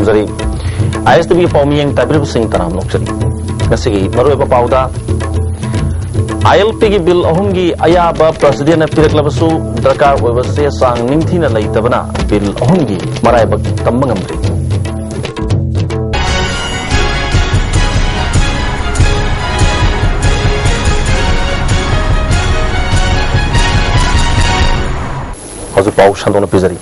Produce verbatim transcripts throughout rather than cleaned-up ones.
ꯐꯣꯡꯖꯔꯤ꯫ ꯑꯥꯏ ꯑꯦꯁ T ꯚꯤꯒꯤ ꯄꯥꯎꯃꯤꯌꯦꯡ ꯇꯥꯕꯤꯔꯤꯕꯁꯤꯡ ꯇꯔꯥꯝꯅ ꯑꯣꯛꯆꯔꯤ꯫ ꯉꯁꯤꯒꯤ ꯃꯔꯨꯑꯣꯏꯕ ꯄꯥꯎꯗ, ꯑꯥꯏ ꯑꯦꯜ ꯄꯤꯒꯤ ꯕꯤꯜ ꯑꯍꯨꯝꯒꯤ ꯑꯌꯥꯕ ꯄ꯭ꯔꯁꯤꯗꯦꯟꯅ ꯄꯤꯔꯛꯂꯕꯁꯨ, ꯗꯔꯀꯥꯔ ꯑꯣꯏꯕ ꯆꯦ ꯆꯥꯡ ꯅꯤꯡꯊꯤꯅ ꯂꯩꯇꯕꯅ ꯕꯤꯜ ꯑꯍꯨꯝꯒꯤ ꯃꯔꯥꯏꯕꯛ ꯇꯝꯕ ꯉꯝꯗ꯭ꯔꯤ꯫ ꯍꯧꯖꯤꯛ ꯄꯥꯎ ꯁꯟꯗꯣꯛꯅ ꯄꯤꯖꯔꯤ꯫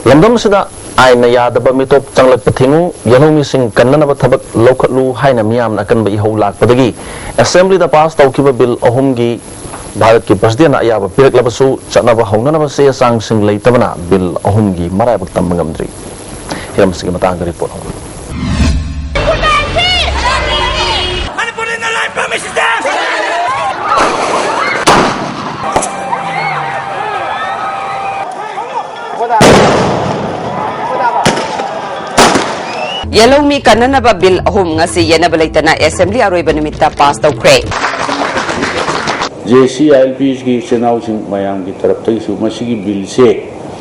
ꯂꯝꯗꯝ ꯑꯁꯤꯗ ꯑꯥꯏꯟꯅ ꯌꯥꯗꯕ ꯃꯤꯇꯣꯞ ꯆꯪꯂꯛꯄ ꯊꯤꯡꯉꯨ, ꯌꯦꯜꯍꯧꯃꯤꯁꯤꯡ ꯀꯟꯅꯅꯕ ꯊꯕꯛ ꯂꯧꯈꯠꯂꯨ ꯍꯥꯏꯅ ꯃꯤꯌꯥꯝꯅ ꯑꯀꯟꯕ ꯏꯍꯧ ꯂꯥꯛꯄꯗꯒꯤ ꯑꯦꯁꯦꯝꯕ꯭ꯂꯤꯗ ꯄꯥꯁ ꯇꯧꯈꯤꯕ ꯕꯤꯜ ꯑꯍꯨꯝꯒꯤ ꯚꯥꯔꯠꯀꯤ ꯄ꯭ꯔꯁꯤꯗꯦꯟꯅ ꯑꯌꯥꯕ ꯄꯤꯔꯛꯂꯕꯁꯨ, ꯆꯠꯅꯕ ꯍꯧꯅꯅꯕ ꯆꯦ ꯆꯥꯡꯁꯤꯡ ꯂꯩꯇꯕꯅ ꯕꯤꯜ ꯑꯍꯨꯝꯒꯤ ꯃꯔꯥꯏꯕꯛ ꯇꯝꯕ ꯉꯝꯗ꯭ꯔꯤ꯫ ꯍꯤꯔꯝ ꯑꯁꯤꯒꯤ ꯃꯇꯥꯡꯗ ꯔꯤꯄꯣꯔꯠ ꯑꯃ꯫ ꯌꯦꯜꯍꯧꯃꯤ ꯀꯟꯅꯅꯕ ꯕꯤꯜ ꯑꯍꯨꯝ ꯉꯁꯤ ꯌꯦꯠꯅꯕ ꯂꯩꯇꯅ ꯑꯦꯁꯦꯝꯕ꯭ꯂꯤ ꯑꯔꯣꯏꯕ ꯅꯨꯃꯤꯠꯇ ꯄꯥꯁ ꯇꯧꯈ꯭ꯔꯦ꯫ ꯖꯦ ꯁꯤ ꯑꯥꯏ ꯑꯦꯜ ꯄꯤꯒꯤ ꯏꯆꯤꯜ ꯏꯅꯥꯎꯁꯤꯡ ꯃꯌꯥꯝꯒꯤ ꯇꯔꯞꯇꯒꯤꯁꯨ ꯃꯁꯤꯒꯤ ꯕꯤꯜꯁꯦ,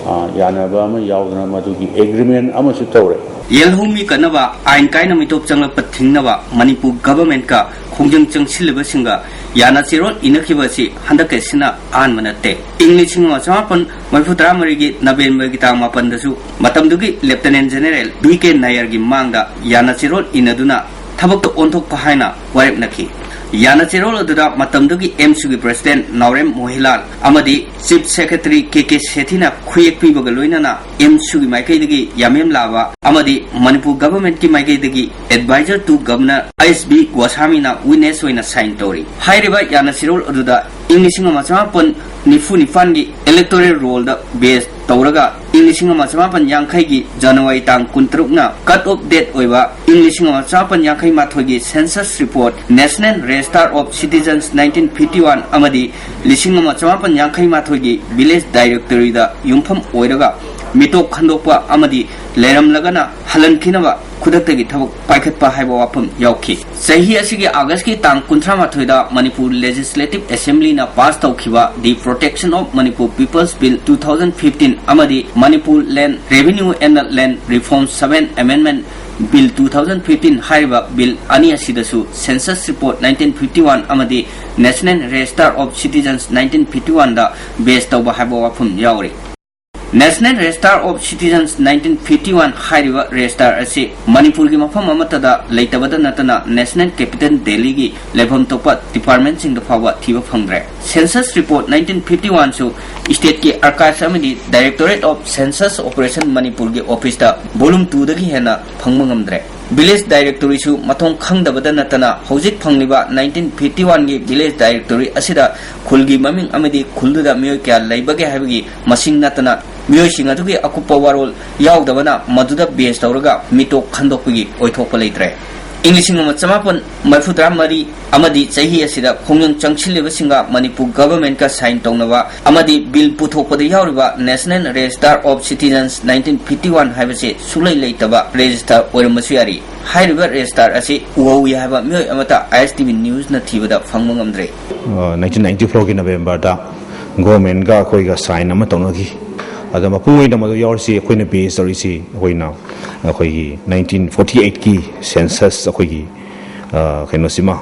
ꯑ, ꯌꯥꯅꯕ ꯑꯃ ꯌꯥꯎꯗꯅ ꯃꯗꯨꯒꯤ ꯑꯦꯒ꯭ꯔꯤꯃꯦꯟ ꯑꯃꯁꯨ ꯇꯧꯔꯦ꯫ ꯌꯦꯜꯍꯧꯃꯤ ꯀꯟꯅꯕ ꯑꯥꯏꯟ ꯀꯥꯏꯅ ꯃꯤꯇꯣꯞ ꯆꯪꯂꯛꯄ ꯊꯤꯡꯅꯕ ꯃꯅꯤꯄꯨꯔ ꯒꯚꯔꯟꯃꯦꯟꯠꯀ ꯈꯣꯡꯖꯪ ꯆꯪꯁꯤꯜꯂꯤꯕꯁꯤꯡꯒ ꯌꯥꯅ ꯆꯦꯔꯣꯜ ꯏꯅꯈꯤꯕ ꯑꯁꯤ ꯍꯟꯗꯛꯀꯤꯁꯤꯅ ꯑꯍꯥꯟꯕ ꯅꯠꯇꯦ꯫ ꯏꯪ ꯂꯤꯁꯤꯡ ꯑꯃ ꯆꯃꯥꯄꯟ ꯃꯔꯤꯐꯨ ꯇꯔꯥ ꯃꯔꯤꯒꯤ ꯅꯕꯦꯝꯕꯔꯒꯤ ꯇꯥꯡ ꯃꯥꯄꯟꯗꯁꯨ ꯃꯇꯝꯗꯨꯒꯤ ꯂꯦꯐꯇꯤꯅꯦꯟꯠ ꯖꯦꯅꯦꯔꯦꯜ ꯚꯤ ꯀꯦ ꯅꯥꯌꯔꯒꯤ ꯃꯥꯡꯗ ꯌꯥꯅ ꯆꯦꯔꯣꯜ ꯏꯅꯗꯨꯅ ꯊꯕꯛꯇ ꯑꯣꯟꯊꯣꯛꯄ ꯍꯥꯏꯅ ꯋꯥꯔꯦꯞꯅꯈꯤ꯫ ꯌꯥꯅ ꯆꯦꯔꯣꯜ ꯑꯗꯨꯗ ꯃꯇꯝꯗꯨꯒꯤ ꯑꯦꯝꯁꯨꯒꯤ ꯄ꯭ꯔꯁꯤꯗꯦꯟꯠ ꯅꯥꯎꯔꯦꯝ ꯃꯣꯍꯤꯂꯥꯜ ꯑꯃꯗꯤ ꯆꯤꯐ ꯁꯦꯀ꯭ꯔꯦꯇꯔꯤ ꯀꯦ ꯀꯦ ꯁꯦꯊꯤꯅ ꯈꯨꯌꯦꯛ ꯄꯤꯕꯒ ꯂꯣꯏꯅꯅ ꯑꯦꯝꯁꯨꯒꯤ ꯃꯥꯏꯀꯩꯗꯒꯤ ꯌꯥꯝꯌꯦꯝ ꯂꯥꯕ ꯑꯃꯗꯤ ꯃꯅꯤꯄꯨꯔ ꯒꯚꯔꯟꯃꯦꯟꯠꯀꯤ ꯃꯥꯏꯀꯩꯗꯒꯤ adviser to governor H B ꯒꯣꯁꯥꯃꯤꯅ ꯋꯤꯠꯅꯦꯁ ꯑꯣꯏꯅ ꯁꯥꯏꯟ ꯇꯧꯔꯤ꯫ ꯍꯥꯏꯔꯤꯕ ꯌꯥꯅ ꯆꯦꯔꯣꯜ ꯑꯗꯨꯗ ꯏꯪ ꯂꯤꯁꯤꯡ ꯑꯃ ꯆꯃꯥꯄꯟ ꯅꯤꯐꯨ ꯅꯤꯄꯥꯟꯒꯤ ꯏꯂꯦꯛꯇꯣꯔꯦꯜ ꯔꯣꯜꯗ ꯕꯦꯖ ꯇꯧꯔꯒ ꯏꯪ ꯂꯤꯁꯤꯡ ꯑꯃ ꯆꯃꯥꯄꯟ ꯌꯥꯡꯈꯩꯒꯤ ꯖꯅꯋꯥꯔꯤ ꯇꯥꯡ ꯀꯨꯟꯇꯔꯨꯛꯅ ꯀꯠ ꯑꯣꯐ ꯗꯦꯠ ꯑꯣꯏꯕ ꯏꯪ ꯂꯤꯁꯤꯡ ꯑꯃ ꯆꯃꯥꯄꯟ ꯌꯥꯡꯈꯩ ꯃꯥꯊꯣꯏꯒꯤ census report National Register of Citizens nineteen fifty one ꯑꯃꯗꯤ ꯂꯤꯁꯤꯡ ꯑꯃ ꯆꯃꯥꯄꯟ ꯌꯥꯡꯈꯩ ꯃꯥꯊꯣꯏꯒꯤ Village Directoryꯗ ꯌꯨꯝꯐꯝ ꯑꯣꯏꯔꯒ ꯃꯤꯇꯣꯞ ꯈꯟꯗꯣꯛꯄ ꯑꯃꯗꯤ ꯂꯩꯔꯝꯂꯒꯅ ꯍꯜꯍꯟꯈꯤꯅꯕ ꯈꯨꯗꯛꯇꯒꯤ ꯊꯕꯛ ꯄꯥꯏꯈꯠꯄ ꯍꯥꯏꯕ ꯋꯥꯐꯝ ꯌꯥꯎꯈꯤ꯫ ꯆꯍꯤ ꯑꯁꯤꯒꯤ Augustꯀꯤ ꯇꯥꯡ ꯀꯨꯟꯊ꯭ꯔꯥ ꯃꯥꯊꯣꯏꯗ ꯃꯅꯤꯄꯨꯔ Legislative Assemblyꯅ pass ꯇꯧꯈꯤꯕ The Protection of Manipur People's Bill two thousand fifteen ꯑꯃꯗꯤ Manipur Land Revenue and Land Reform seven Amendment Bill two thousand fifteen ꯍꯥꯏꯔꯤꯕ bill ꯑꯅꯤ ꯑꯁꯤꯗꯁꯨ Census Report nineteen fifty one ꯑꯃꯗꯤ National Register of Citizens nineteen fifty oneꯗ base ꯇꯧꯕ ꯍꯥꯏꯕ ꯋꯥꯐꯝ ꯌꯥꯎꯔꯤ꯫ National Register of Citizens nineteen fifty one ꯍꯥꯏꯔꯤꯕ register ꯑꯁꯤ ꯃꯅꯤꯄꯨꯔꯒꯤ ꯃꯐꯝ ꯑꯃꯠꯇꯗ ꯂꯩꯇꯕꯗ ꯅꯠꯇꯅ National Capital Delhiꯒꯤ ꯂꯩꯐꯝ ꯊꯣꯛꯄ departmentꯁꯤꯡꯗ ꯐꯥꯎꯕ ꯊꯤꯕ ꯐꯪꯗ꯭ꯔꯦ꯫ Census Report nineteen fifty oneꯁꯨ stateꯀꯤ archives ꯑꯃꯗꯤ Directorate of Census Operation ꯃꯅꯤꯄꯨꯔꯒꯤ officeꯇ volume twoꯗꯒꯤ ꯍꯦꯟꯅ ꯐꯪꯕ ꯉꯝꯗ꯭ꯔꯦ꯫ Village Directoryꯁꯨ ꯃꯊꯣꯡ ꯈꯪꯗꯕꯗ ꯅꯠꯇꯅ ꯍꯧꯖꯤꯛ ꯐꯪꯂꯤꯕ nineteen fifty oneꯒꯤ Village Directory ꯑꯁꯤꯗ ꯈꯨꯜꯒꯤ ꯃꯃꯤꯡ ꯑꯃꯗꯤ ꯈꯨꯜꯗꯨꯗ ꯃꯤꯑꯣꯏ ꯀꯌꯥ ꯂꯩꯕꯒꯦ ꯍꯥꯏꯕꯒꯤ ꯃꯁꯤꯡ ꯅꯠꯇꯅ ꯃꯤꯑꯣꯏꯁꯤꯡ ꯑꯗꯨꯒꯤ ꯑꯀꯨꯞꯄ ꯋꯥꯔꯣꯜ ꯌꯥꯎꯗꯕꯅ ꯃꯗꯨꯗ base ꯇꯧꯔꯒ ꯃꯤꯇꯣꯞ ꯈꯟꯗꯣꯛꯄꯒꯤ ꯑꯣꯏꯊꯣꯛꯄ ꯂꯩꯇ꯭ꯔꯦ꯫ ꯏꯪ ꯂꯤꯁꯤꯡ ꯑꯃ ꯆꯃꯥꯄꯟ ꯃꯔꯤꯐꯨ ꯇꯔꯥ ꯃꯔꯤ ꯑꯃꯗꯤ ꯆꯍꯤ ꯑꯁꯤꯗ ꯈꯣꯡꯖꯪ ꯆꯪꯁꯤꯜꯂꯤꯕꯁꯤꯡꯒ ꯃꯅꯤꯄꯨꯔ governmentꯀ sign ꯇꯧꯅꯕ ꯑꯃꯗꯤ bill ꯄꯨꯊꯣꯛꯄꯗ ꯌꯥꯎꯔꯤꯕ National Register of Citizens nineteen fifty one ꯍꯥꯏꯕꯁꯤ ꯁꯨꯛꯂꯩ ꯂꯩꯇꯕ register ꯑꯣꯏꯔꯝꯕꯁꯨ ꯌꯥꯔꯤ꯫ ꯍꯥꯏꯔꯤꯕ register ꯑꯁꯤ ꯎꯍꯧꯏ ꯍꯥꯏꯕ ꯃꯤꯑꯣꯏ ꯑꯃꯠꯇ ISTV newsꯅ ꯊꯤꯕꯗ ꯐꯪꯕ ꯉꯝꯗ꯭ꯔꯦ꯫ nineteen ninety fourꯒꯤ Novemberꯗ governmentꯒ ꯑꯩꯈꯣꯏꯒ sign ꯑꯃ ꯇꯧꯅꯈꯤ꯫ ꯑꯗ ꯃꯄꯨꯡ ꯑꯣꯏꯅ ꯃꯗꯨ ꯌꯥꯎꯔꯤꯁꯤ ꯑꯩꯈꯣꯏꯅ base ꯇꯧꯔꯤꯁꯤ ꯑꯩꯈꯣꯏꯅ ꯑꯩꯈꯣꯏꯒꯤ nineteen forty eightꯀꯤ census ꯑꯩꯈꯣꯏꯒꯤ ꯑ, ꯀꯩꯅꯣꯁꯤꯃ,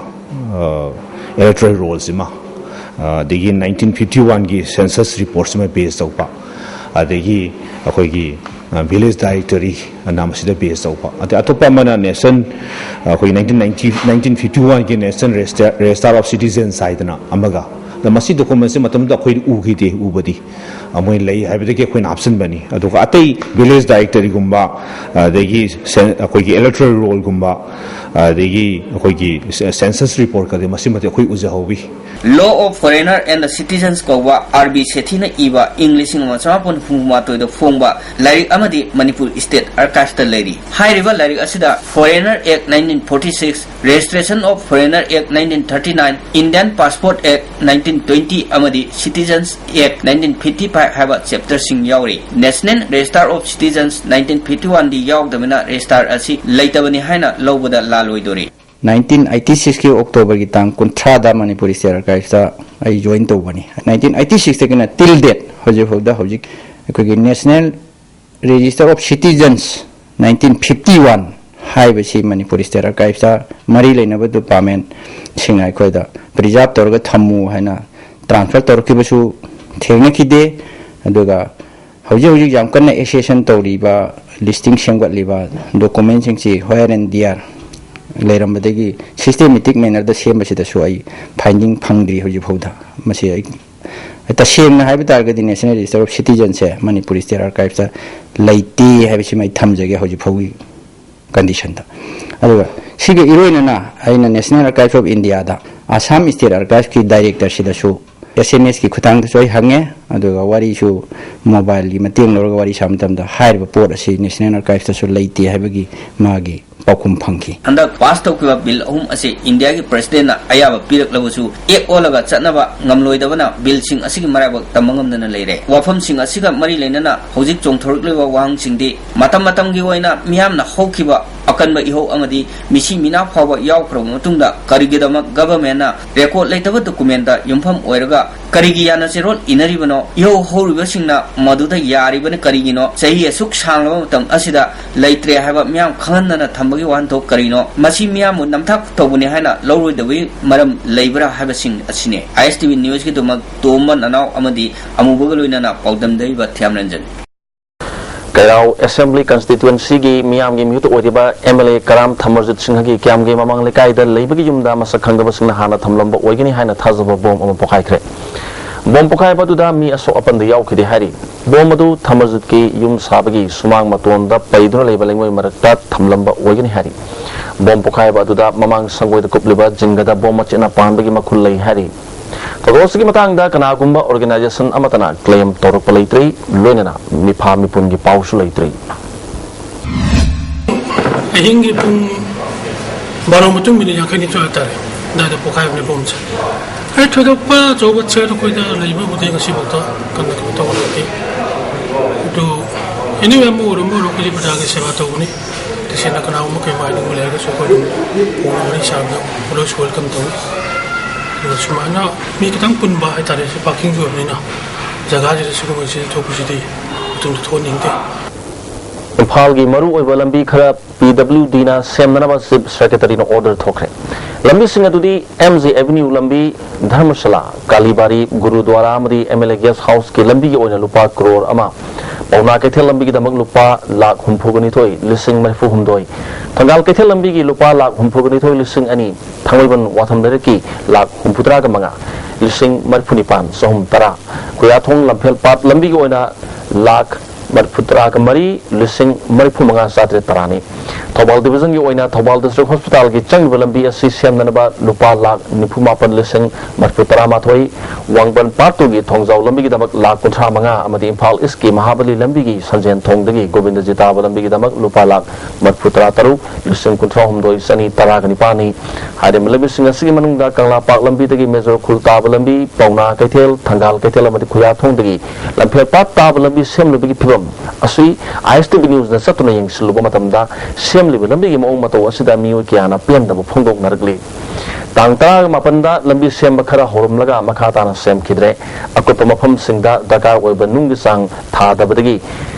ꯑ, electoral rollꯁꯤꯃ, ꯑ, ꯑꯗꯒꯤ nineteen fifty oneꯒꯤ census reportꯁꯤꯃ base ꯇꯧꯕ, ꯑꯗꯒꯤ ꯑꯩꯈꯣꯏꯒꯤ, ꯑ, village directory ꯑꯅ ꯃꯁꯤꯗ base ꯇꯧꯕ, ꯑꯗꯩ ꯑꯇꯣꯞꯄ ꯑꯃꯅ national, ꯑ, ꯑꯩꯈꯣꯏꯒꯤ nineteen ninety, nineteen fifty oneꯒꯤ National Register, Register of Citizens ꯍꯥꯏꯗꯅ ꯑꯃꯒ, ꯑꯗ ꯃꯁꯤ documentꯁꯤ ꯃꯇꯝꯗꯨꯗ ꯑꯩꯈꯣꯏ ꯎꯈꯤꯗꯦ, ꯎꯕꯗꯤ, ꯑ, ꯃꯣꯏ ꯂꯩ ꯍꯥꯏꯕꯗꯒꯤ ꯑꯩꯈꯣꯏꯅ ꯍꯥꯞꯆꯤꯟꯕꯅꯤ꯫ ꯑꯗꯨꯒ ꯑꯇꯩ village directoryꯒꯨꯝꯕ, ꯑꯗꯒꯤ ꯁꯦꯟ-, ꯑꯩꯈꯣꯏꯒꯤ electoral rollꯒꯨꯝꯕ, ꯑꯗꯒꯤ ꯑꯩꯈꯣꯏꯒꯤ census reportꯀꯗꯤ ꯃꯁꯤꯃꯗꯤ ꯑꯩꯈꯣꯏ ꯎꯖꯍꯧꯋꯤ꯫ Law of Foreigner and the Citizens ꯀꯧꯕ ꯑꯥꯔ ꯕꯤ ꯁꯦꯊꯤꯅ ꯏꯕ ꯏꯪ ꯂꯤꯁꯤꯡ ꯑꯃ ꯆꯃꯥꯄꯟ ꯍꯨꯝꯐꯨ ꯃꯥꯊꯣꯏꯗ ꯐꯣꯡꯕ ꯂꯥꯏꯔꯤꯛ ꯑꯃꯗꯤ ꯃꯅꯤꯄꯨꯔ ꯁ꯭ꯇꯦꯠ ꯑꯥꯔꯀꯥꯏꯚꯁꯇ ꯂꯩꯔꯤ꯫ ꯍꯥꯏꯔꯤꯕ ꯂꯥꯏꯔꯤꯛ ꯑꯁꯤꯗ Foreigner Act nineteen forty six, Registration of Foreigner Act nineteen thirty nine, Indian Passport Act nineteen twenty ꯑꯃꯗꯤ Citizens Act nineteen fifty five ꯍꯥꯏꯕ ꯆꯦꯞꯇꯔꯁꯤꯡ ꯌꯥꯎꯔꯤ꯫ National Register of Citizens nineteen fifty one D ꯌꯥꯎꯗꯕꯅ register ꯑꯁꯤ ꯂꯩꯇꯕꯅꯤ ꯍꯥꯏꯅ ꯂꯧꯕꯗ ꯂꯥꯜꯂꯣꯏꯗꯣꯔꯤ꯫ Nineteen eighty ꯁꯤꯛꯁꯀꯤ ꯑꯣꯛꯇꯣꯕꯔꯒꯤ ꯇꯥꯡ ꯀꯨꯟꯊ꯭ꯔꯥꯗ ꯃꯅꯤꯄꯨꯔ ꯁ꯭ꯇꯦꯠ ꯑꯥꯔꯀꯥꯏꯚꯁꯇ ꯑꯩ ꯖꯣꯏꯟ ꯇꯧꯕꯅꯤ꯫ ꯅꯥꯏꯟꯇꯤꯟ ꯑꯩꯠꯇꯤ ꯁꯤꯛꯁꯇꯒꯤꯅ ꯇꯤꯜ ꯗꯦꯠ ꯍꯧꯖꯤꯛ ꯐꯥꯎꯗ ꯍꯧꯖꯤꯛ ꯑꯩꯈꯣꯏꯒꯤ national register of citizens nineteen fifty one ꯍꯥꯏꯕꯁꯤ ꯃꯅꯤꯄꯨꯔ ꯁ꯭ꯇꯦꯠ ꯑꯥꯔꯀꯥꯏꯚꯁꯇ ꯃꯔꯤ ꯂꯩꯅꯕ ꯗꯤꯄꯥꯔꯠꯃꯦꯟꯁꯤꯡꯅ ꯑꯩꯈꯣꯏꯗ ꯄ꯭ꯔꯤꯖꯥꯕ ꯇꯧꯔꯒ ꯊꯝꯃꯨ ꯍꯥꯏꯅ ꯇ꯭ꯔꯥꯟꯁꯐꯔ ꯇꯧꯔꯛꯈꯤꯕꯁꯨ ꯊꯦꯡꯅꯈꯤꯗꯦ꯫ ꯑꯗꯨꯒ ꯍꯧꯖꯤꯛ ꯍꯧꯖꯤꯛ ꯌꯥꯝ ꯀꯟꯅ ꯑꯦꯁꯦꯁꯟ ꯇꯧꯔꯤꯕ, ꯂꯤꯁꯇꯤꯡ ꯁꯦꯝꯒꯠꯂꯤꯕ ꯗꯣꯀꯨꯃꯦꯟꯁꯤꯡꯁꯤ ꯍꯣꯌꯔ ꯑꯦꯟ ꯗꯤꯌꯥꯔ ꯂꯩꯔꯝꯕꯗꯒꯤ ꯁꯤꯁꯇꯦꯃꯦꯇꯤꯛ ꯃꯦꯅꯔꯗ ꯁꯦꯝꯕꯁꯤꯗꯁꯨ ꯑꯩ ꯐꯥꯏꯟꯗꯤꯡ ꯐꯪꯗ꯭ꯔꯤ ꯍꯧꯖꯤꯛ ꯐꯥꯎꯗ꯫ ꯃꯁꯤ ꯑꯩ ꯇꯁꯦꯡꯅ ꯍꯥꯏꯕ ꯇꯥꯔꯒꯗꯤ ꯅꯦꯁꯅꯦꯜ ꯔꯦꯖꯤꯁꯇꯔ ꯑꯣꯐ ꯁꯤꯇꯤꯖꯟꯁꯦ ꯃꯅꯤꯄꯨꯔ ꯁ꯭ꯇꯦꯠ ꯑꯥꯔꯀꯥꯏꯚꯁꯇ ꯂꯩꯇꯦ ꯍꯥꯏꯕꯁꯤꯃ ꯑꯩ ꯊꯝꯖꯒꯦ ꯍꯧꯖꯤꯛ ꯐꯥꯎꯒꯤ ꯀꯟꯗꯤꯁꯟꯗ꯫ ꯑꯗꯨꯒ ꯁꯤꯒ ꯏꯔꯣꯏꯅꯅ ꯑꯩꯅ ꯅꯦꯁꯅꯦꯜ ꯑꯥꯔꯀꯥꯏꯚ ꯑꯣꯐ ꯏꯟꯗꯤꯌꯥꯗ ꯑꯁꯥꯝ ꯁ꯭ꯇꯦꯠ ꯑꯥꯔꯀꯥꯏꯚꯁꯀꯤ ꯗꯥꯏꯔꯦꯛꯇꯔꯁꯤꯗꯁꯨ ꯑꯦꯁ ꯑꯦꯝ ꯑꯦꯁꯀꯤ ꯈꯨꯠꯊꯥꯡꯗꯁꯨ ꯑꯩ ꯍꯪꯉꯦ, ꯑꯗꯨꯒ ꯋꯥꯔꯤꯁꯨ ꯃꯣꯕꯥꯏꯜꯒꯤ ꯃꯇꯦꯡ ꯂꯧꯔꯒ ꯋꯥꯔꯤ ꯁꯥꯕ ꯃꯇꯝꯗ ꯍꯥꯏꯔꯤꯕ ꯄꯣꯠ ꯑꯁꯤ ꯅꯦꯁꯅꯦꯜ ꯑꯥꯔꯀꯥꯏꯚꯁꯇꯁꯨ ꯂꯩꯇꯦ ꯍꯥꯏꯕꯒꯤ ꯃꯥꯒꯤ ꯄꯥꯎꯈꯨꯝ ꯐꯪꯈꯤ꯫ ꯍꯟꯗꯛ ꯄꯥꯁ ꯇꯧꯈꯤꯕ ꯕꯤꯜ ꯑꯍꯨꯝ ꯑꯁꯤ ꯏꯟꯗꯤꯌꯥꯒꯤ ꯄ꯭ꯔꯁꯤꯗꯦꯟꯅ ꯑꯌꯥꯕ ꯄꯤꯔꯛꯂꯕꯁꯨ ꯑꯦꯛ ꯑꯣꯜꯂꯒ ꯆꯠꯅꯕ ꯉꯝꯂꯣꯏꯗꯕꯅ ꯕꯤꯜꯁꯤꯡ ꯑꯁꯤꯒꯤ ꯃꯔꯥꯏꯕꯛ ꯇꯝꯕ ꯉꯝꯗꯅ ꯂꯩꯔꯦ꯫ ꯋꯥꯐꯝꯁꯤꯡ ꯑꯁꯤꯒ ꯃꯔꯤ ꯂꯩꯅꯅ ꯍꯧꯖꯤꯛ ꯆꯣꯡꯊꯣꯔꯛꯂꯤꯕ ꯋꯥꯍꯪꯁꯤꯡꯗꯤ ꯃꯇꯝ ꯃꯇꯝꯒꯤ ꯑꯣꯏꯅ ꯃꯤꯌꯥꯝꯅ ꯍꯧꯈꯤꯕ ꯑꯀꯟꯕ ꯏꯍꯧ ꯑꯃꯗꯤ ꯃꯤꯁꯤ ꯃꯤꯅꯥ ꯐꯥꯎꯕ ꯌꯥꯎꯈ꯭ꯔꯕ ꯃꯇꯨꯡꯗ ꯀꯔꯤꯒꯤꯗꯃꯛ ꯒꯚꯔꯟꯃꯦꯟꯅ ꯔꯦꯀꯣꯔꯗ ꯂꯩꯇꯕ ꯗꯣꯀꯨꯃꯦꯟꯗ ꯌꯨꯝꯐꯝ ꯑꯣꯏꯔꯒ ꯀꯔꯤꯒꯤ ꯌꯥꯅꯆꯦꯔꯣꯜ ꯏꯅꯔꯤꯕꯅꯣ? ꯏꯍꯧ ꯍꯧꯔꯤꯕꯁꯤꯡꯅ ꯃꯗꯨꯗ ꯌꯥꯔꯤꯕꯅ ꯀꯔꯤꯒꯤꯅꯣ? ꯆꯍꯤ ꯑꯁꯨꯛ ꯁꯥꯡꯂꯕ ꯃꯇꯝ ꯑꯁꯤꯗ ꯂꯩꯇ꯭ꯔꯦ ꯍꯥꯏꯕ ꯃꯤꯌꯥꯝ ꯈꯪꯍꯟꯗꯅ ꯊꯝꯕꯒꯤ ꯋꯥꯍꯟꯊꯣꯛ ꯀꯔꯤꯅꯣ? ꯃꯁꯤ ꯃꯤꯌꯥꯝꯕꯨ ꯅꯝꯊꯥꯛ ꯇꯧꯕꯅꯤ ꯍꯥꯏꯅ ꯂꯧꯔꯣꯏꯗꯕꯒꯤ ꯃꯔꯝ ꯂꯩꯕ꯭ꯔꯥ ꯍꯥꯏꯕꯁꯤꯡ ꯑꯁꯤꯅꯤ꯫ ꯑꯥꯏ ꯑꯦꯁ ꯇꯤ ꯚꯤ ꯅ꯭ꯌꯨꯁꯀꯤꯗꯃꯛ ꯇꯣꯝꯕ ꯅꯅꯥꯎ ꯑꯃꯗꯤ ꯑꯃꯨꯕꯒ ꯂꯣꯏꯅꯅ ꯄꯥꯎꯗꯝ ꯂꯩꯕ ꯊꯤꯌꯥꯝ ꯔꯟꯖꯟ꯫ ꯀꯩꯔꯥꯎ ꯑꯦꯁꯦꯝꯕ꯭ꯂꯤ ꯀꯟꯁꯇꯤꯇ꯭ꯋꯦꯟꯁꯤꯒꯤ ꯃꯤꯌꯥꯝꯒꯤ ꯃꯤꯍꯨꯠ ꯑꯣꯏꯔꯤꯕ ꯑꯦꯝ ꯑꯦꯜ ꯑꯦ ꯀꯔꯥꯝ ꯊꯃꯔꯖꯤꯠ ꯁꯤꯡꯍꯒꯤ ꯀ꯭ꯌꯥꯝꯒꯤ ꯃꯃꯥꯡ ꯂꯩꯀꯥꯏꯗ ꯂꯩꯕꯒꯤ ꯌꯨꯝꯗ ꯃꯁꯛ ꯈꯪꯗꯕꯁꯤꯡꯅ ꯍꯥꯟꯅ ꯊꯝꯂꯝꯕ ꯑꯣꯏꯒꯅꯤ ꯍꯥꯏꯅ ꯊꯥꯖꯕ ꯕꯣꯝ ꯑꯃ ꯄꯣꯈꯥꯏꯈ꯭ꯔꯦ꯫ ꯕꯣꯝ ꯄꯣꯈꯥꯏꯕ ꯑꯗꯨꯗ ꯃꯤ ꯑꯁꯣꯛ ꯑꯄꯟꯗ ꯌꯥꯎꯈꯤꯗꯦ ꯍꯥꯏꯔꯤ꯫ ꯕꯣꯝ ꯑꯗꯨ ꯊꯃꯔꯖꯤꯠꯀꯤ ꯌꯨꯝ ꯁꯥꯕꯒꯤ ꯁꯨꯃꯥꯡ ꯃꯇꯣꯟꯗ ꯄꯩꯗꯨꯅ ꯂꯩꯕ ꯂꯩꯉꯣꯏ ꯃꯔꯛꯇ ꯊꯝꯂꯝꯕ ꯑꯣꯏꯒꯅꯤ ꯍꯥꯏꯔꯤ꯫ ꯕꯣꯝ ꯄꯣꯈꯥꯏꯕ ꯑꯗꯨꯗ ꯃꯃꯥꯡ ꯁꯪꯒꯣꯏꯗ ꯀꯨꯞꯂꯤꯕ ꯖꯤꯡꯒꯗ ꯕꯣꯝ ꯃꯆꯦꯠꯅ ꯄꯥꯟꯕꯒꯤ ꯃꯈꯨꯜ ꯂꯩ ꯍꯥꯏꯔꯤ꯫ ꯊꯧꯗꯣꯛ ꯑꯁꯤꯒꯤ ꯃꯇꯥꯡꯗ ꯀꯅꯥꯒꯨꯝꯕ organization ꯑꯃꯠꯇꯅ claim ꯇꯧꯔꯛꯄ ꯂꯩꯇ꯭ꯔꯤ, ꯂꯣꯏꯅꯅ ꯃꯤꯐꯥ ꯃꯤꯄꯨꯟꯒꯤ ꯄꯥꯎꯁꯨ ꯂꯩꯇ꯭ꯔꯤ꯫ ꯑꯍꯤꯡꯒꯤ ꯄꯨꯡ ꯕꯥꯔꯣ ꯃꯇꯨꯡ ꯃꯤꯅꯤꯠ ꯌꯥꯡꯈꯩꯅꯤꯊꯣꯏ ꯍꯥꯏꯇꯥꯔꯦ, ꯑꯗꯨꯋꯥꯏꯗ ꯄꯣꯈꯥꯏꯕꯅꯦ ꯕꯣꯝꯁꯦ꯫ ꯑꯩ ꯊꯣꯏꯗꯣꯛꯄ ꯑꯆꯧꯕ threat ꯑꯩꯈꯣꯏꯗ ꯂꯩꯕꯕꯨꯗꯤ ꯉꯁꯤꯐꯥꯎꯗ ꯀꯟꯅ ꯀꯩꯅꯣ ꯇꯧꯕ ꯂꯩꯇꯦ꯫ ꯑꯗꯨ anyway, ꯑꯃ ꯑꯣꯏꯔꯣ ꯑꯃ ꯑꯣꯏꯔꯣ, ꯑꯩꯈꯣꯏꯗꯤ ꯄ꯭ꯔꯖꯥꯒꯤ ꯁꯦꯕꯥ ꯇꯧꯕꯅꯤ꯫ ꯇꯁꯦꯡꯅ ꯀꯅꯥꯒꯨꯝꯕ ꯀꯩ ꯃꯥꯏꯗꯨ ꯂꯩꯔꯒꯁꯨ ꯑꯩꯈꯣꯏ ꯑꯗꯨꯝ ꯐꯣꯟ ꯋꯥꯔꯤ ꯁꯥꯕꯗ always welcome ꯇꯧꯏ꯫ ꯑꯗꯨꯒ ꯁꯨꯃꯥꯏꯅ ꯃꯤ ꯈꯤꯇꯪ ꯄꯨꯟꯕ ꯍꯥꯏꯇꯥꯔꯦ, ꯁꯤ parkingꯁꯨ ꯑꯣꯏꯕꯅꯤꯅ ꯖꯒꯥꯁꯤꯗ ꯁꯤꯒꯨꯝꯕ incident ꯊꯣꯛꯄꯁꯤꯗꯤ ꯃꯇꯨꯡꯗ ꯊꯣꯛꯍꯟꯅꯤꯡꯗꯦ꯫ ꯏꯝꯐꯥꯜꯒꯤ ꯃꯔꯨꯑꯣꯏꯕ ꯂꯝꯕꯤ ꯈꯔ PWDꯅ ꯁꯦꯝꯅꯅꯕ Chief Secretaryꯅ order ꯊꯣꯛꯈ꯭ꯔꯦ꯫ ꯂꯝꯕꯤꯁꯤꯡ ꯑꯗꯨꯗꯤ MG Avenue ꯂꯝꯕꯤ, ꯙꯔꯃꯁꯥꯂꯥ, ꯀꯥꯂꯤꯕꯥꯔꯤ, ꯒꯨꯔꯨꯗ꯭ꯋꯥꯔꯥ ꯑꯃꯗꯤ MLA Guest Houseꯀꯤ ꯂꯝꯕꯤꯒꯤ ꯑꯣꯏꯅ ꯂꯨꯄꯥ ꯀ꯭ꯔꯣꯔ ꯑꯃ, ꯄꯥꯎꯅꯥ ꯀꯩꯊꯦꯜ ꯂꯝꯕꯤꯒꯤꯗꯃꯛ ꯂꯨꯄꯥ ꯂꯥꯈ ꯍꯨꯝꯐꯨꯒ ꯅꯤꯊꯣꯏ ꯂꯤꯁꯤꯡ ꯃꯔꯤꯐꯨ ꯍꯨꯝꯗꯣꯏ, ꯊꯪꯒꯥꯜ ꯀꯩꯊꯦꯜ ꯂꯝꯕꯤꯒꯤ ꯂꯨꯄꯥ ꯂꯥꯈ ꯍꯨꯝꯐꯨꯒ ꯅꯤꯊꯣꯏ ꯂꯤꯁꯤꯡ ꯑꯅꯤ, ꯊꯥꯡꯃꯩꯕꯟ ꯋꯥꯊꯝ ꯂꯩꯔꯛꯀꯤ ꯂꯥꯈ ꯍꯨꯝꯐꯨꯇꯔꯥꯒ ꯃꯉꯥ ꯂꯤꯁꯤꯡ ꯃꯔꯤꯐꯨ ꯅꯤꯄꯥꯟ ꯆꯍꯨꯝ ꯇꯔꯥ, ꯈꯨꯌꯥꯊꯣꯡ ꯂꯝꯐꯦꯜ ꯄꯥꯠ ꯂꯝꯕꯤꯒꯤ ꯑꯣꯏꯅ ꯂꯥꯈ ꯃꯔꯤꯐꯨ ꯇꯔꯥꯒ ꯃꯔꯤ ꯂꯤꯁꯤꯡ ꯃꯔꯤꯐꯨ ꯃꯉꯥ ꯆꯥꯇꯔꯦꯠ ꯇꯔꯥꯅꯤ꯫ ꯊꯧꯕꯥꯜ divisionꯒꯤ ꯑꯣꯏꯅ ꯊꯧꯕꯥꯜ district hospitalꯒꯤ ꯆꯪꯂꯤꯕ ꯂꯝꯕꯤ ꯑꯁꯤ ꯁꯦꯝꯅꯅꯕ ꯂꯨꯄꯥ ꯂꯥꯈ ꯅꯤꯐꯨ ꯃꯥꯄꯟ ꯂꯤꯁꯤꯡ ꯃꯔꯤꯐꯨ ꯇꯔꯥꯃꯥꯊꯣꯏ, ꯋꯥꯡꯕꯟ part twoꯒꯤ ꯊꯣꯡꯖꯥꯎ ꯂꯝꯕꯤꯒꯤꯗꯃꯛ ꯂꯥꯈ ꯀꯨꯟꯊ꯭ꯔꯥ ꯃꯉꯥ ꯑꯃꯗꯤ ꯏꯝꯐꯥꯜ Eastꯀꯤ ꯃꯍꯥꯕꯂꯤ ꯂꯝꯕꯤꯒꯤ ꯁꯟꯖꯦꯟ ꯊꯣꯡꯗꯒꯤ ꯒꯣꯕꯤꯟꯗꯖꯤ ꯇꯥꯕ ꯂꯝꯕꯤꯒꯤꯗꯃꯛ ꯂꯨꯄꯥ ꯂꯥꯈ ꯃꯔꯤꯐꯨ ꯇꯔꯥ ꯇꯔꯨꯛ ꯂꯤꯁꯤꯡ ꯀꯨꯟꯊ꯭ꯔꯥ ꯍꯨꯝꯗꯣꯏ ꯆꯅꯤ ꯇꯔꯥꯒ ꯅꯤꯄꯥꯟꯅꯤ꯫ ꯍꯥꯏꯔꯤꯕ ꯂꯝꯕꯤꯁꯤꯡ ꯑꯁꯤꯒꯤ ꯃꯅꯨꯡꯗ ꯀꯪꯂꯥ ꯄꯥꯔꯛ ꯂꯝꯕꯤꯗꯒꯤ ꯃꯦꯖꯣꯔ ꯈꯨꯜ ꯇꯥꯕ ꯂꯝꯕꯤ, ꯄꯥꯎꯅꯥ ꯀꯩꯊꯦꯜ, ꯊꯪꯒꯥꯜ ꯀꯩꯊꯦꯜ ꯑꯃꯗꯤ ꯈꯨꯌꯥꯊꯣꯡꯗꯒꯤ ꯂꯝꯐꯦꯜ ꯄꯥꯠ ꯇꯥꯕ ꯂꯝꯕꯤ ꯁꯦꯝꯂꯨꯕꯒꯤ ꯐꯤꯕꯝ ꯑꯁꯤ ISTV newsꯅ ꯆꯠꯇꯨꯅ ꯌꯦꯡꯁꯤꯜꯂꯨꯕ ꯃꯇꯝꯗ ꯁꯦꯝꯂꯤꯕ ꯂꯝꯕꯤꯒꯤ ꯃꯑꯣꯡ ꯃꯇꯧ ꯑꯁꯤꯗ ꯃꯤꯑꯣꯏ ꯀꯌꯥꯅ ꯄꯦꯟꯗꯕ ꯐꯣꯡꯗꯣꯛꯅꯔꯛꯂꯤ꯫ ꯇꯥꯡ ꯇꯔꯥꯃꯥꯄꯟꯗ ꯂꯝꯕꯤ ꯁꯦꯝꯕ ꯈꯔ ꯍꯧꯔꯝꯂꯒ ꯃꯈꯥ ꯇꯥꯅ ꯁꯦꯝꯈꯤꯗ꯭ꯔꯦ꯫ ꯑꯀꯨꯠꯄ ꯃꯐꯝꯁꯤꯡꯗ ꯗꯔꯀꯥꯔ ꯑꯣꯏꯕ ꯅꯨꯡꯒꯤ ꯆꯥꯡ ꯊꯥꯗꯕꯗꯒꯤ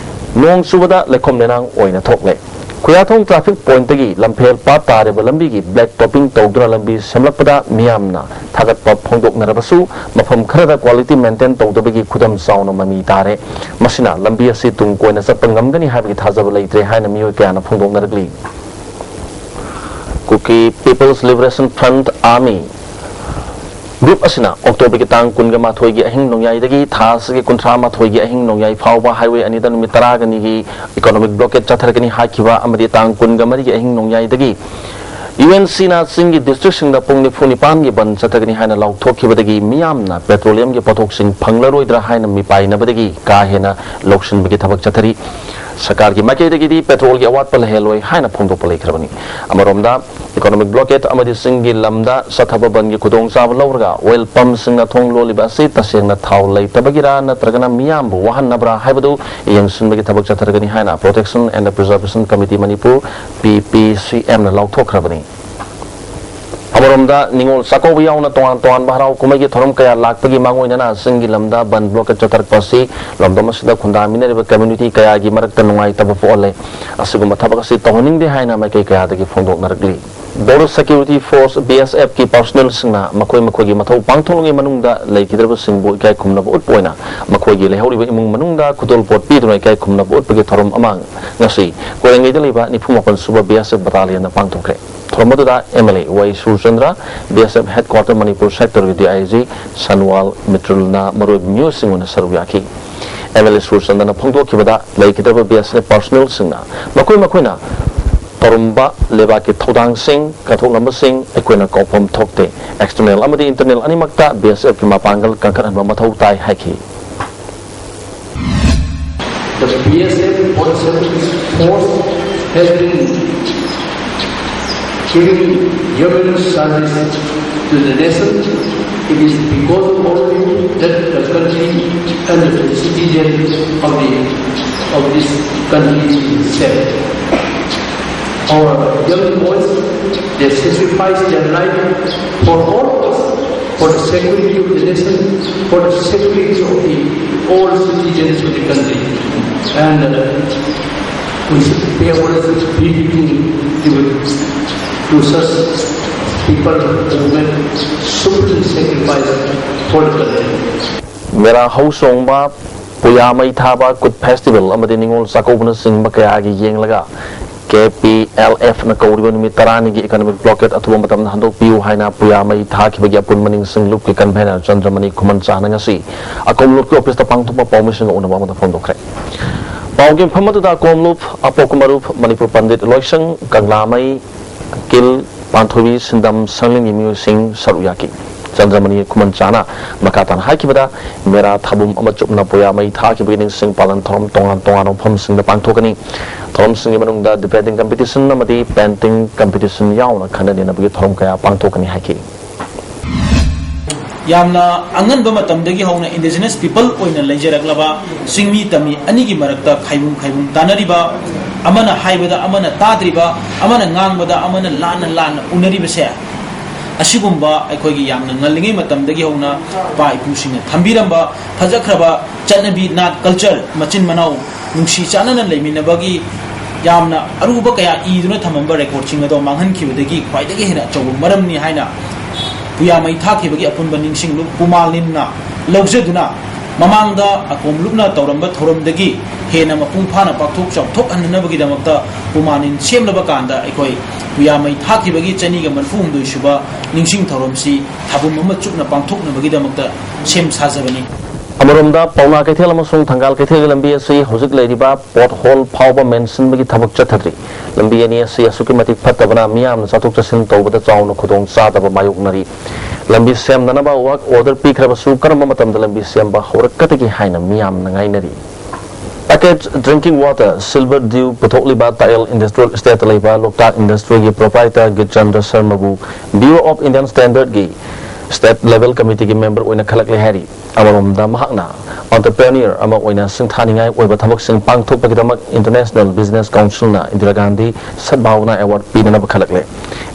ꯅꯣꯡ ꯆꯨꯕꯗ ꯂꯩꯈꯣꯝ ꯂꯩꯅꯥꯡ ꯑꯣꯏꯅ ꯊꯣꯛꯂꯦ꯫ ꯈꯨꯌꯥꯊꯣꯡ traffic pointꯇꯒꯤ ꯂꯝꯐꯦꯜ ꯄꯥꯠ ꯇꯥꯔꯤꯕ ꯂꯝꯕꯤꯒꯤ black topping ꯇꯧꯗꯨꯅ ꯂꯝꯕꯤ ꯁꯦꯝꯂꯛꯄꯗ ꯃꯤꯌꯥꯝꯅ ꯊꯥꯒꯠꯄ ꯐꯣꯡꯗꯣꯛꯅꯔꯕꯁꯨ, ꯃꯐꯝ ꯈꯔꯗ quality maintain ꯇꯧꯗꯕꯒꯤ ꯈꯨꯗꯝ ꯆꯥꯎꯅ ꯃꯃꯤ ꯇꯥꯔꯦ꯫ ꯃꯁꯤꯅ ꯂꯝꯕꯤ ꯑꯁꯤ ꯇꯨꯡ ꯀꯣꯏꯅ ꯆꯠꯄ ꯉꯝꯒꯅꯤ ꯍꯥꯏꯕꯒꯤ ꯊꯥꯖꯕ ꯂꯩꯇ꯭ꯔꯦ ꯍꯥꯏꯅ ꯃꯤꯑꯣꯏ ꯀꯌꯥꯅ ꯐꯣꯡꯗꯣꯛꯅꯔꯛꯂꯤ꯫ Kuki People's Liberation Front, Army group ꯑꯁꯤꯅ Octoberꯒꯤ ꯇꯥꯡ ꯀꯨꯟꯒ ꯃꯥꯊꯣꯏꯒꯤ ꯑꯍꯤꯡ ꯅꯣꯡꯌꯥꯏꯗꯒꯤ ꯊꯥ ꯑꯁꯤꯒꯤ ꯀꯨꯟꯊ꯭ꯔꯥ ꯃꯥꯊꯣꯏꯒꯤ ꯑꯍꯤꯡ ꯅꯣꯡꯌꯥꯏ ꯐꯥꯎꯕ highway ꯑꯅꯤꯗ ꯅꯨꯃꯤꯠ ꯇꯔꯥꯒꯅꯤꯒꯤ economic blockade ꯆꯠꯊꯔꯒꯅꯤ ꯍꯥꯏꯈꯤꯕ ꯑꯃꯗꯤ ꯇꯥꯡ ꯀꯨꯟꯒ ꯃꯔꯤꯒꯤ ꯑꯍꯤꯡ ꯅꯣꯡꯌꯥꯏꯗꯒꯤ ꯌꯨ ꯑꯦꯟ ꯁꯤꯅ ꯆꯤꯡꯒꯤ ꯗꯤꯁꯇ꯭ꯔꯤꯛꯁꯤꯡꯗ ꯄꯨꯡ ꯅꯤꯐꯨ ꯅꯤꯄꯥꯟꯒꯤ ꯕꯟ ꯆꯠꯊꯒꯅꯤ ꯍꯥꯏꯅ ꯂꯥꯎꯊꯣꯛꯈꯤꯕꯗꯒꯤ ꯃꯤꯌꯥꯝꯅ ꯄꯦꯇ꯭ꯔꯣꯂꯤꯌꯝꯒꯤ ꯄꯣꯠꯊꯣꯛꯁꯤꯡ ꯐꯪꯂꯔꯣꯏꯗ꯭ꯔꯥ ꯍꯥꯏꯅ ꯃꯤꯄꯥꯏꯅꯕꯗꯒꯤ ꯀꯥ ꯍꯦꯟꯅ ꯂꯧꯁꯤꯟꯕꯒꯤ ꯊꯕꯛ ꯆꯠꯊꯔꯤ꯫ ꯁꯔꯀꯥꯔꯒꯤ ꯃꯥꯏꯀꯩꯗꯒꯤꯗꯤ ꯄꯦꯇ꯭ꯔꯣꯜꯒꯤ ꯑꯋꯥꯠꯄ ꯂꯩꯍꯜꯂꯣꯏ ꯍꯥꯏꯅ ꯐꯣꯡꯗꯣꯛꯄ ꯂꯩꯈ꯭ꯔꯕꯅꯤ꯫ ꯑꯃꯔꯣꯝꯗ, ꯏꯀꯣꯅꯣꯃꯤꯛ ꯕ꯭ꯂꯣꯀꯦꯠ ꯑꯃꯗꯤ ꯆꯤꯡꯒꯤ ꯂꯝꯗ ꯆꯠꯊꯕ ꯕꯟꯒꯤ ꯈꯨꯗꯣꯡꯆꯥꯕ ꯂꯧꯔꯒ ꯑꯣꯏꯜ ꯄꯝꯁꯤꯡꯅ ꯊꯣꯡ ꯂꯣꯜꯂꯤꯕ ꯑꯁꯤ ꯇꯁꯦꯡꯅ ꯊꯥꯎ ꯂꯩꯇꯕꯒꯤꯔꯥ ꯅꯠꯇ꯭ꯔꯒꯅ ꯃꯤꯌꯥꯝꯕꯨ ꯋꯥꯍꯟꯅꯕ꯭ꯔꯥ ꯍꯥꯏꯕꯗꯨ ꯌꯦꯡꯁꯤꯟꯕꯒꯤ ꯊꯕꯛ ꯆꯠꯊꯔꯒꯅꯤ ꯍꯥꯏꯅ Protection and Preservation Committee Manipur, ꯄꯤ ꯄꯤ ꯁꯤ ꯑꯦꯝꯅ ꯂꯥꯎꯊꯣꯛꯈ꯭ꯔꯕꯅꯤ꯫ ꯑꯃꯔꯣꯝꯗ, ꯅꯤꯉꯣꯜ ꯆꯥꯛꯀꯧꯕ ꯌꯥꯎꯅ ꯇꯣꯉꯥꯟ ꯇꯣꯉꯥꯟꯕ ꯍꯔꯥꯎ ꯀꯨꯝꯍꯩꯒꯤ ꯊꯧꯔꯝ ꯀꯌꯥ ꯂꯥꯛꯄꯒꯤ ꯃꯥꯡꯑꯣꯏꯅꯅ ꯆꯤꯡꯒꯤ ꯂꯝꯗ ꯕꯟ ꯕ꯭ꯂꯣꯀꯦꯠ ꯆꯠꯊꯔꯛꯄ ꯑꯁꯤ ꯂꯝꯗꯝ ꯑꯁꯤꯗ ꯈꯨꯟꯗꯥꯃꯤꯟꯅꯔꯤꯕ ꯀꯝꯃ꯭ꯌꯨꯅꯤꯇꯤ ꯀꯌꯥꯒꯤ ꯃꯔꯛꯇ ꯅꯨꯡꯉꯥꯏꯇꯕ ꯄꯣꯛꯍꯜꯂꯦ꯫ ꯑꯁꯤꯒꯨꯝꯕ ꯊꯕꯛ ꯑꯁꯤ ꯇꯧꯍꯟꯅꯤꯡꯗꯦ ꯍꯥꯏꯅ ꯃꯥꯏꯀꯩ ꯀꯌꯥꯗꯒꯤ ꯐꯣꯡꯗꯣꯛꯅꯔꯛꯂꯤ꯫ Border Security Force, ꯕꯤ ꯑꯦꯁ ꯑꯦꯐꯀꯤ ꯄꯥꯔꯁꯣꯅꯦꯜꯁꯤꯡꯅ ꯃꯈꯣꯏ ꯃꯈꯣꯏꯒꯤ ꯃꯊꯧ ꯄꯥꯡꯊꯣꯛꯂꯤꯉꯩ ꯃꯅꯨꯡꯗ ꯂꯩꯈꯤꯗ꯭ꯔꯕꯁꯤꯡꯕꯨ ꯏꯀꯥꯏ ꯈꯨꯝꯅꯕ ꯎꯠꯄ ꯑꯣꯏꯅ ꯃꯈꯣꯏꯒꯤ ꯂꯩꯍꯧꯔꯤꯕ ꯏꯃꯨꯡ ꯃꯅꯨꯡꯗ ꯈꯨꯗꯣꯜꯄꯣꯠ ꯄꯤꯗꯨꯅ ꯏꯀꯥꯏ ꯈꯨꯝꯅꯕ ꯎꯠꯄꯒꯤ ꯊꯧꯔꯝ ꯑꯃ ꯉꯁꯤ ꯀꯣꯏꯔꯦꯡꯒꯩꯗ ꯂꯩꯕ ꯅꯤꯐꯨ ꯃꯥꯄꯟ ꯁꯨꯕ ꯕꯤ ꯑꯦꯁ ꯑꯦꯐ ꯕꯇꯥꯂꯤꯌꯟꯅ ꯄꯥꯡꯊꯣꯛꯈ꯭ꯔꯦ꯫ ꯊꯧꯔꯝ ꯑꯗꯨꯗ M L A Y Surchandra, B S F headquarter Manipur ꯁꯦꯛꯇꯔꯒꯤ ꯗꯤ ꯑꯥꯏ ꯖꯤ ꯁꯟꯋꯥꯜ ꯃꯤꯇ꯭ꯔꯜꯅ ꯃꯔꯨꯑꯣꯏꯕ ꯃꯤꯑꯣꯏꯁꯤꯡ ꯑꯣꯏꯅ ꯁꯔꯨꯛ ꯌꯥꯈꯤ꯫ ꯑꯦꯝ ꯑꯦꯜ ꯑꯦ ꯁꯨꯔꯆꯟꯗ꯭ꯔꯅ ꯐꯣꯡꯗꯣꯛꯈꯤꯕꯗ, ꯂꯩꯈꯤꯗ꯭ꯔꯕ ꯕꯤ ꯑꯦꯁ ꯑꯦꯐ ꯄꯥꯔꯁꯣꯅꯦꯜꯁꯤꯡꯅ ꯃꯈꯣꯏ ꯃꯈꯣꯏꯅ ꯇꯧꯔꯝꯕ ꯂꯩꯕꯥꯛꯀꯤ ꯊꯧꯗꯥꯡꯁꯤꯡ, ꯀꯠꯊꯣꯛꯂꯝꯕꯁꯤꯡ ꯑꯩꯈꯣꯏꯅ ꯀꯥꯎꯐꯝ ꯊꯣꯛꯇꯦ꯫ ꯑꯦꯛꯁꯇꯔꯅꯦꯜ ꯑꯃꯗꯤ ꯏꯟꯇꯔꯅꯦꯜ ꯑꯅꯤꯃꯛꯇ ꯕꯤ ꯑꯦꯁ ꯑꯦꯐꯀꯤ ꯃꯄꯥꯡꯒꯜ ꯀꯟꯈꯠꯍꯟꯕ ꯃꯊꯧ ꯇꯥꯏ ꯍꯥꯏꯈꯤ꯫ The B S F forty-seven force has been giving yeoman's service to the nation. It is because of all you that the country and the citizens of the, of this country is safe. Our young boys, they sacrifice their life for all of us, for the security of the nation, for the security of the all citizens of the country. And uh, we should pay our gratitude to, to such people who made supreme sacrifice for the country. ꯃꯦꯔꯥ ꯍꯧ ꯆꯣꯡꯕ, ꯄꯨꯌꯥ ꯃꯩ ꯊꯥꯕ, ꯀꯨꯠ festival ꯑꯃꯗꯤ ꯅꯤꯉꯣꯜ ꯆꯥꯛꯀꯧꯕꯅꯆꯤꯡꯕ ꯀꯌꯥꯒꯤ ꯌꯦꯡꯂꯒ K P L ꯑꯦꯐꯅ ꯀꯧꯔꯤꯕ ꯅꯨꯃꯤꯠ ꯇꯔꯥꯅꯤꯒꯤ ꯏꯀꯣꯅꯣꯃꯤꯛ ꯕ꯭ꯂꯣꯀꯦꯠ ꯑꯊꯨꯕ ꯃꯇꯝꯗ ꯍꯟꯗꯣꯛꯄꯤꯌꯨ ꯍꯥꯏꯅ ꯄꯨꯌꯥ ꯃꯩ ꯊꯥꯈꯤꯕꯒꯤ ꯑꯄꯨꯟ ꯃꯅꯤꯡꯁꯤꯡ ꯂꯨꯞꯀꯤ ꯀꯟꯚꯦꯅꯔ ꯆꯟꯗ꯭ꯔꯃꯅꯤ ꯈꯨꯃꯟꯆꯥꯅ ꯉꯁꯤ ꯑꯀꯣꯝ ꯂꯨꯞꯀꯤ ꯑꯣꯐꯤꯁꯇ ꯄꯥꯡꯊꯣꯛꯄ ꯄꯥꯎꯃꯤꯁꯤꯡꯒ ꯎꯅꯕ ꯑꯃꯗ ꯐꯣꯡꯗꯣꯛꯈ꯭ꯔꯦ꯫ ꯄꯥꯎꯒꯤ ꯃꯐꯝ ꯑꯗꯨꯗ ꯑꯀꯣꯝ ꯂꯨꯞ, ꯑꯄꯣꯛꯄ ꯃꯔꯨꯞ, ꯃꯅꯤꯄꯨꯔ ꯄꯟꯗꯤꯠ ꯂꯣꯏꯁꯪ, ꯀꯪꯂꯥꯃꯩ, ꯀꯤꯜ, ꯄꯥꯟꯊꯣꯏꯕꯤ, ꯁꯤꯟꯗꯝ, ꯁꯪꯂꯦꯟꯒꯤ ꯃꯤꯑꯣꯏꯁꯤꯡ ꯁꯔꯨꯛ ꯌꯥꯈꯤ꯫ ꯆꯟꯗ꯭ꯔꯃꯅꯤ ꯈꯨꯃꯟꯆꯥꯅ ꯃꯈꯥ ꯇꯥꯅ ꯍꯥꯏꯈꯤꯕꯗ, ꯃꯦꯔꯥ ꯊꯥꯕꯨꯝ ꯑꯃ ꯆꯨꯞꯅ ꯄꯨꯌꯥ ꯃꯩ ꯊꯥꯈꯤꯕꯒꯤ ꯅꯤꯡꯁꯤꯡ ꯄꯥꯂꯟ ꯊꯧꯔꯝ ꯇꯣꯉꯥꯟ ꯇꯣꯉꯥꯟꯕ ꯃꯐꯝꯁꯤꯡꯗ ꯄꯥꯡꯊꯣꯛꯀꯅꯤ꯫ ꯊꯧꯔꯝꯁꯤꯡꯒꯤ ꯃꯅꯨꯡꯗ debating competition ꯑꯃꯗꯤ painting competition ꯌꯥꯎꯅ ꯈꯟꯅ ꯅꯩꯅꯕꯒꯤ ꯊꯧꯔꯝ ꯀꯌꯥ ꯄꯥꯡꯊꯣꯛꯀꯅꯤ ꯍꯥꯏꯈꯤ꯫ ꯌꯥꯝꯅ ꯑꯉꯟꯕ ꯃꯇꯝꯗꯒꯤ ꯍꯧꯅ indigenous people ꯑꯣꯏꯅ ꯂꯩꯖꯔꯛꯂꯕ ꯆꯤꯡꯃꯤ ꯇꯝꯃꯤ ꯑꯅꯤꯒꯤ ꯃꯔꯛꯇ ꯈꯥꯏꯕꯨꯝ ꯈꯥꯏꯕꯨꯝ ꯇꯥꯅꯔꯤꯕ, ꯑꯃꯅ ꯍꯥꯏꯕꯗ ꯑꯃꯅ ꯇꯥꯗ꯭ꯔꯤꯕ, ꯑꯃꯅ ꯉꯥꯡꯕꯗ ꯑꯃꯅ ꯂꯥꯟꯅ ꯂꯥꯟꯅ ꯎꯅꯔꯤꯕꯁꯦ, ꯑꯁꯤꯒꯨꯝꯕ ꯑꯩꯈꯣꯏꯒꯤ ꯌꯥꯝꯅ ꯉꯜꯂꯤꯉꯩ ꯃꯇꯝꯗꯒꯤ ꯍꯧꯅ ꯏꯄꯥ ꯏꯄꯨꯁꯤꯡꯅ ꯊꯝꯕꯤꯔꯝꯕ ꯐꯖꯈ꯭ꯔꯕ ꯆꯠꯅꯕꯤ, ꯅꯥꯠ, culture, ꯃꯆꯤꯟ ꯃꯅꯥꯎ ꯅꯨꯡꯁꯤ ꯆꯥꯟꯅꯅ ꯂꯩꯃꯤꯟꯅꯕꯒꯤ ꯌꯥꯝꯅ ꯑꯔꯨꯕ ꯀꯌꯥ ꯏꯗꯨꯅ ꯊꯝꯃꯝꯕ recordꯁꯤꯡ ꯑꯗꯣ ꯃꯥꯡꯍꯟꯈꯤꯕꯗꯒꯤ ꯈ꯭ꯋꯥꯏꯗꯒꯤ ꯍꯦꯟꯅ ꯑꯆꯧꯕ ꯃꯔꯝꯅꯤ ꯍꯥꯏꯅ ꯄꯨꯌꯥ ꯃꯩ ꯊꯥꯈꯤꯕꯒꯤ ꯑꯄꯨꯟꯕ ꯅꯤꯡꯁꯤꯡꯂꯨꯞ ꯄꯨꯃꯥꯂꯤꯟꯅ ꯂꯧꯖꯗꯨꯅ, ꯃꯃꯥꯡꯗ ꯑꯀꯣꯝꯂꯨꯞꯅ ꯇꯧꯔꯝꯕ ꯊꯧꯔꯝꯗꯒꯤ ꯍꯦꯟꯅ ꯃꯄꯨꯡ ꯐꯥꯅ ꯄꯥꯛꯊꯣꯛ ꯆꯥꯎꯊꯣꯛꯍꯟꯅꯅꯕꯒꯤꯗꯃꯛꯇ ꯄꯨꯃꯥꯂꯤꯟ ꯁꯦꯝꯂꯕ ꯀꯥꯟꯗ ꯑꯩꯈꯣꯏ ꯄꯨꯌꯥ ꯃꯩ ꯊꯥꯈꯤꯕꯒꯤ ꯆꯅꯤꯒ ꯃꯔꯤꯐꯨ ꯍꯨꯝꯗꯣꯏ ꯁꯨꯕ ꯅꯤꯡꯁꯤꯡ ꯊꯧꯔꯝꯁꯤ ꯊꯥꯕꯨꯝ ꯑꯃ ꯆꯨꯞꯅ ꯄꯥꯡꯊꯣꯛꯅꯕꯒꯤꯗꯃꯛꯇ ꯁꯦꯝ ꯁꯥꯖꯕꯅꯤ꯫ ꯑꯃꯔꯣꯝꯗ, ꯄꯥꯎꯅꯥ ꯀꯩꯊꯦꯜ ꯑꯃꯁꯨꯡ ꯊꯪꯒꯥꯜ ꯀꯩꯊꯦꯜꯒꯤ ꯂꯝꯕꯤ ꯑꯁꯤ ꯍꯧꯖꯤꯛ ꯂꯩꯔꯤꯕ pothole ꯐꯥꯎꯕ ꯃꯦꯟꯁꯤꯟꯕꯒꯤ ꯊꯕꯛ ꯆꯠꯊꯗ꯭ꯔꯤ꯫ ꯂꯝꯕꯤ ꯑꯅꯤ ꯑꯁꯤ ꯑꯁꯨꯛꯀꯤ ꯃꯇꯤꯛ ꯐꯠꯇꯕꯅ ꯃꯤꯌꯥꯝꯅ ꯆꯠꯊꯣꯛ ꯆꯠꯁꯤꯟ ꯇꯧꯕꯗ ꯆꯥꯎꯅ ꯈꯨꯗꯣꯡ ꯆꯥꯗꯕ ꯃꯥꯌꯣꯛꯅꯔꯤ꯫ ꯂꯝꯕꯤ ꯁꯦꯝꯅꯅꯕ work order ꯄꯤꯈ꯭ꯔꯕꯁꯨ ꯀꯔꯝꯕ ꯃꯇꯝꯗ ꯂꯝꯕꯤ ꯁꯦꯝꯕ ꯍꯧꯔꯛꯀꯗꯒꯦ ꯍꯥꯏꯅ ꯃꯤꯌꯥꯝꯅ ꯉꯥꯏꯅꯔꯤ꯫ Packaged drinking water Silver Dew ꯄꯨꯊꯣꯛꯂꯤꯕ ꯇꯥꯏꯌꯦꯜ Industrial Estateꯇ ꯂꯩꯕ ꯂꯣꯛꯇꯥꯛ Industryꯒꯤ proprietor ꯒꯤꯆꯟꯗ꯭ꯔ ꯁꯔꯃꯕꯨ Bureau of Indian Standardꯀꯤ State Level Committeeꯒꯤ member ꯑꯣꯏꯅ ꯈꯜꯂꯛꯂꯦ ꯍꯥꯏꯔꯤ꯫ ꯑꯃꯔꯣꯝꯗ, ꯃꯍꯥꯛꯅ entrepreneur ꯑꯃ ꯑꯣꯏꯅ ꯁꯤꯡꯊꯥꯅꯤꯡꯉꯥꯏ ꯑꯣꯏꯕ ꯊꯕꯛꯁꯤꯡ ꯄꯥꯡꯊꯣꯛꯄꯒꯤꯗꯃꯛ International Business Councilꯅ Indira Gandhi Sadbhavana Award ꯄꯤꯅꯅꯕ ꯈꯜꯂꯛꯂꯦ꯫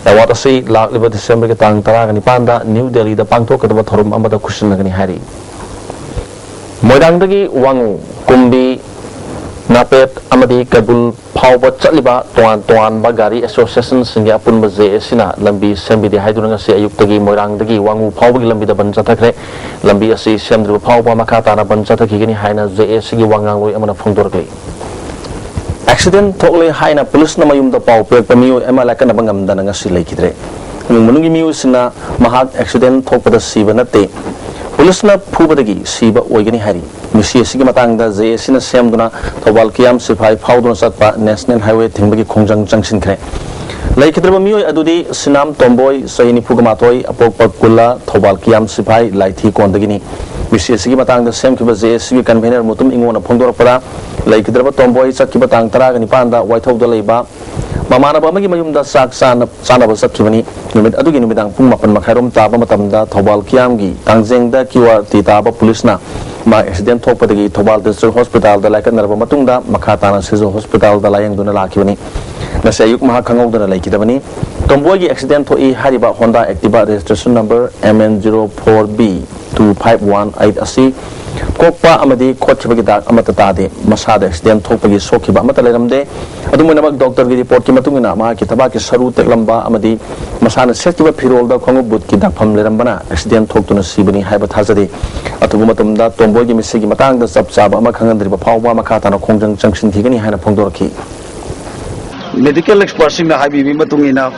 Award ꯑꯁꯤ ꯂꯥꯛꯂꯤꯕ Decemberꯒꯤ ꯇꯥꯡ ꯇꯔꯥꯒ ꯅꯤꯄꯥꯟꯗ New Delhiꯗ ꯄꯥꯡꯊꯣꯛꯀꯗꯕ ꯊꯧꯔꯝ ꯑꯃꯗ ꯈꯨꯠꯁꯤꯟꯅꯒꯅꯤ ꯍꯥꯏꯔꯤ꯫ ꯃꯣꯏꯔꯥꯡꯗꯒꯤ ꯋꯥꯉꯨ, ꯀꯨꯝꯕꯤ, ꯅꯥꯄꯦꯠ ꯑꯃꯗꯤ ꯀꯩꯕꯨꯜ ꯐꯥꯎꯕ ꯆꯠꯂꯤꯕ ꯇꯣꯉꯥꯟ ꯇꯣꯉꯥꯟꯕ ꯒꯥꯔꯤ associationꯁꯤꯡꯒꯤ ꯑꯄꯨꯟꯕ JACꯅ ꯂꯝꯕꯤ ꯁꯦꯝꯕꯤꯗꯦ ꯍꯥꯏꯗꯨꯅ ꯉꯁꯤ ꯑꯌꯨꯛꯇꯒꯤ ꯃꯣꯏꯔꯥꯡꯗꯒꯤ ꯋꯥꯉꯨ ꯐꯥꯎꯕꯒꯤ ꯂꯝꯕꯤꯗ ꯕꯟ ꯆꯠꯊꯈ꯭ꯔꯦ꯫ ꯂꯝꯕꯤ ꯑꯁꯤ ꯁꯦꯝꯗ꯭ꯔꯤꯕ ꯐꯥꯎꯕ ꯃꯈꯥ ꯇꯥꯅ ꯕꯟ ꯆꯠꯊꯈꯤꯒꯅꯤ ꯍꯥꯏꯅ JACꯒꯤ ꯋꯥ ꯉꯥꯡꯂꯣꯏ ꯑꯃꯅ ꯐꯣꯡꯗꯣꯔꯛꯂꯤ꯫ Accident ꯊꯣꯛꯂꯦ ꯍꯥꯏꯅ ꯄꯨꯂꯤꯁꯅ ꯃꯌꯨꯝꯗ ꯄꯥꯎ ꯄꯤꯔꯛꯄ ꯃꯤꯑꯣꯏ ꯑꯃ ꯑꯀꯟꯅꯕ ꯉꯝꯗꯅ ꯉꯁꯤ ꯂꯩꯈꯤꯗ꯭ꯔꯦ꯫ ꯏꯃꯨꯡ ꯃꯅꯨꯡꯒꯤ ꯃꯤꯑꯣꯏꯁꯤꯡꯅ ꯃꯍꯥꯛ accident ꯊꯣꯛꯄꯗ ꯁꯤꯕ ꯅꯠꯇꯦ, ꯄꯨꯂꯤꯁꯅ ꯐꯨꯕꯗꯒꯤ ꯁꯤꯕ ꯑꯣꯏꯒꯅꯤ ꯍꯥꯏꯔꯤ꯫ ꯃꯤꯁꯤ ꯑꯁꯤꯒꯤ ꯃꯇꯥꯡꯗ JACꯅ ꯁꯦꯝꯗꯨꯅ ꯊꯧꯕꯥꯜ ꯀꯤꯌꯥꯝ ꯁꯤꯐꯥꯏ ꯐꯥꯎꯗꯨꯅ ꯆꯠꯄ National Highway ꯊꯤꯡꯕꯒꯤ ꯈꯣꯡꯖꯪ ꯆꯪꯁꯤꯟꯈ꯭ꯔꯦ꯫ ꯂꯩꯈꯤꯗ꯭ꯔꯕ ꯃꯤꯑꯣꯏ ꯑꯗꯨꯗꯤ ꯁꯤꯅꯥꯝ ꯇꯣꯝꯕꯣꯏ, ꯆꯍꯤ ꯅꯤꯐꯨꯒ ꯃꯥꯊꯣꯏ, ꯑꯄꯣꯛꯄ ꯀꯨꯂꯥ, ꯊꯧꯕꯥꯜ ꯀꯤꯌꯥꯝ ꯁꯤꯐꯥꯏ ꯂꯥꯏꯊꯤ ꯀꯣꯟꯗꯒꯤꯅꯤ꯫ ꯃꯤꯁꯤ ꯑꯁꯤꯒꯤ ꯃꯇꯥꯡꯗ ꯁꯦꯝꯈꯤꯕ ꯖꯦ ꯑꯦ ꯁꯤꯒꯤ ꯀꯟꯚꯦꯅꯔ ꯃꯨꯇꯨꯝ ꯏꯉꯣꯅ ꯐꯣꯡꯗꯣꯔꯛꯄꯗ, ꯂꯩꯈꯤꯗ꯭ꯔꯕ ꯇꯣꯝꯕꯣꯏ ꯆꯠꯈꯤꯕ ꯇꯥꯡ ꯇꯔꯥꯒ ꯅꯤꯄꯥꯟꯗ ꯋꯥꯏꯊꯧꯗ ꯂꯩꯕ ꯃꯃꯥꯟꯅꯕ ꯑꯃꯒꯤ ꯃꯌꯨꯝꯗ ꯆꯥꯛ ꯆꯥꯅ-, ꯆꯥꯅꯕ ꯆꯠꯈꯤꯕꯅꯤ꯫ ꯅꯨꯃꯤꯠ ꯑꯗꯨꯒꯤ ꯅꯨꯃꯤꯗꯥꯡ ꯄꯨꯡ ꯃꯥꯄꯟ ꯃꯈꯥꯏꯔꯣꯝ ꯇꯥꯕ ꯃꯇꯝꯗ ꯊꯧꯕꯥꯜ ꯀꯤꯌꯥꯝꯒꯤ ꯇꯥꯡꯖꯦꯡꯗ ꯀ꯭ꯌꯨ ꯑꯥꯔ ꯇꯤ ꯇꯥꯕ ꯄꯨꯂꯤꯁꯅ ꯃꯥ ꯑꯦꯛꯁꯤꯗꯦꯟ ꯊꯣꯛꯄꯗꯒꯤ ꯊꯧꯕꯥꯜ ꯗꯤꯁꯇ꯭ꯔꯤꯛ ꯍꯣꯁꯄꯤꯇꯥꯜꯗ ꯂꯥꯏꯀꯠꯅꯔꯕ ꯃꯇꯨꯡꯗ ꯃꯈꯥ ꯇꯥꯅ ꯁꯤꯖ ꯍꯣꯁꯄꯤꯇꯥꯜꯗ ꯂꯥꯌꯦꯡꯗꯨꯅ ꯂꯥꯛꯈꯤꯕꯅꯤ꯫ ꯉꯁꯤ ꯑꯌꯨꯛ ꯃꯍꯥꯛ ꯈꯪꯍꯧꯗꯅ ꯂꯩꯈꯤꯗꯕꯅꯤ꯫ ꯇꯣꯝꯕꯣꯏꯒꯤ ꯑꯦꯛꯁꯤꯗꯦꯟ ꯊꯣꯛꯏ ꯍꯥꯏꯔꯤꯕ ꯍꯣꯟꯗꯥ Activa registration number M N zero four B two five one eight ꯑꯁꯤ ꯀꯣꯛꯄ ꯑꯃꯗꯤ ꯈꯣꯠꯈꯤꯕꯒꯤ ꯗꯥꯛ ꯑꯃꯠꯇ ꯇꯥꯗꯦ꯫ ꯃꯁꯥꯗ ꯑꯦꯛꯁꯤꯗꯦꯟ ꯊꯣꯛꯄꯒꯤ ꯁꯣꯛꯈꯤꯕ ꯑꯃꯠꯇ ꯂꯩꯔꯝꯗꯦ꯫ ꯑꯗꯨꯝ ꯑꯣꯏꯅꯃꯛ, ꯗꯣꯛꯇꯔꯒꯤ ꯔꯤꯄꯣꯔꯠꯀꯤ ꯃꯇꯨꯡ ꯏꯟꯅ ꯃꯍꯥꯛꯀꯤ ꯊꯕꯥꯛꯀꯤ ꯁꯔꯨ ꯇꯦꯛꯂꯝꯕ ꯑꯃꯗꯤ ꯃꯁꯥꯅ ꯁꯦꯠꯈꯤꯕ ꯐꯤꯔꯣꯜꯗ ꯈꯣꯡꯎꯞ ꯕꯨꯠꯀꯤ ꯗꯥꯛꯐꯝ ꯂꯩꯔꯝꯕꯅ ꯑꯦꯛꯁꯤꯗꯦꯟ ꯊꯣꯛꯇꯨꯅ ꯁꯤꯕꯅꯤ ꯍꯥꯏꯕ ꯊꯥꯖꯔꯤ꯫ ꯑꯊꯨꯕ ꯃꯇꯝꯗ ꯇꯣꯝꯕꯣꯏꯒꯤ ꯃꯤꯁꯤꯒꯤ ꯃꯇꯥꯡꯗ ꯆꯞ ꯆꯥꯕ ꯑꯃ ꯈꯪꯍꯟꯗ꯭ꯔꯤꯕ ꯐꯥꯎꯕ ꯃꯈꯥ ꯇꯥꯅ ꯈꯣꯡꯖꯪ ꯆꯪꯁꯤꯟꯈꯤꯒꯅꯤ ꯍꯥꯏꯅ ꯐꯣꯡꯗꯣꯔꯛꯈꯤ꯫ ꯃꯦꯗꯤꯀꯦꯜ ꯑꯦꯛꯁꯄꯔꯠꯁꯤꯡꯅ ꯍꯥꯏꯕꯤꯕꯒꯤ ꯃꯇꯨꯡ ꯏꯟꯅ,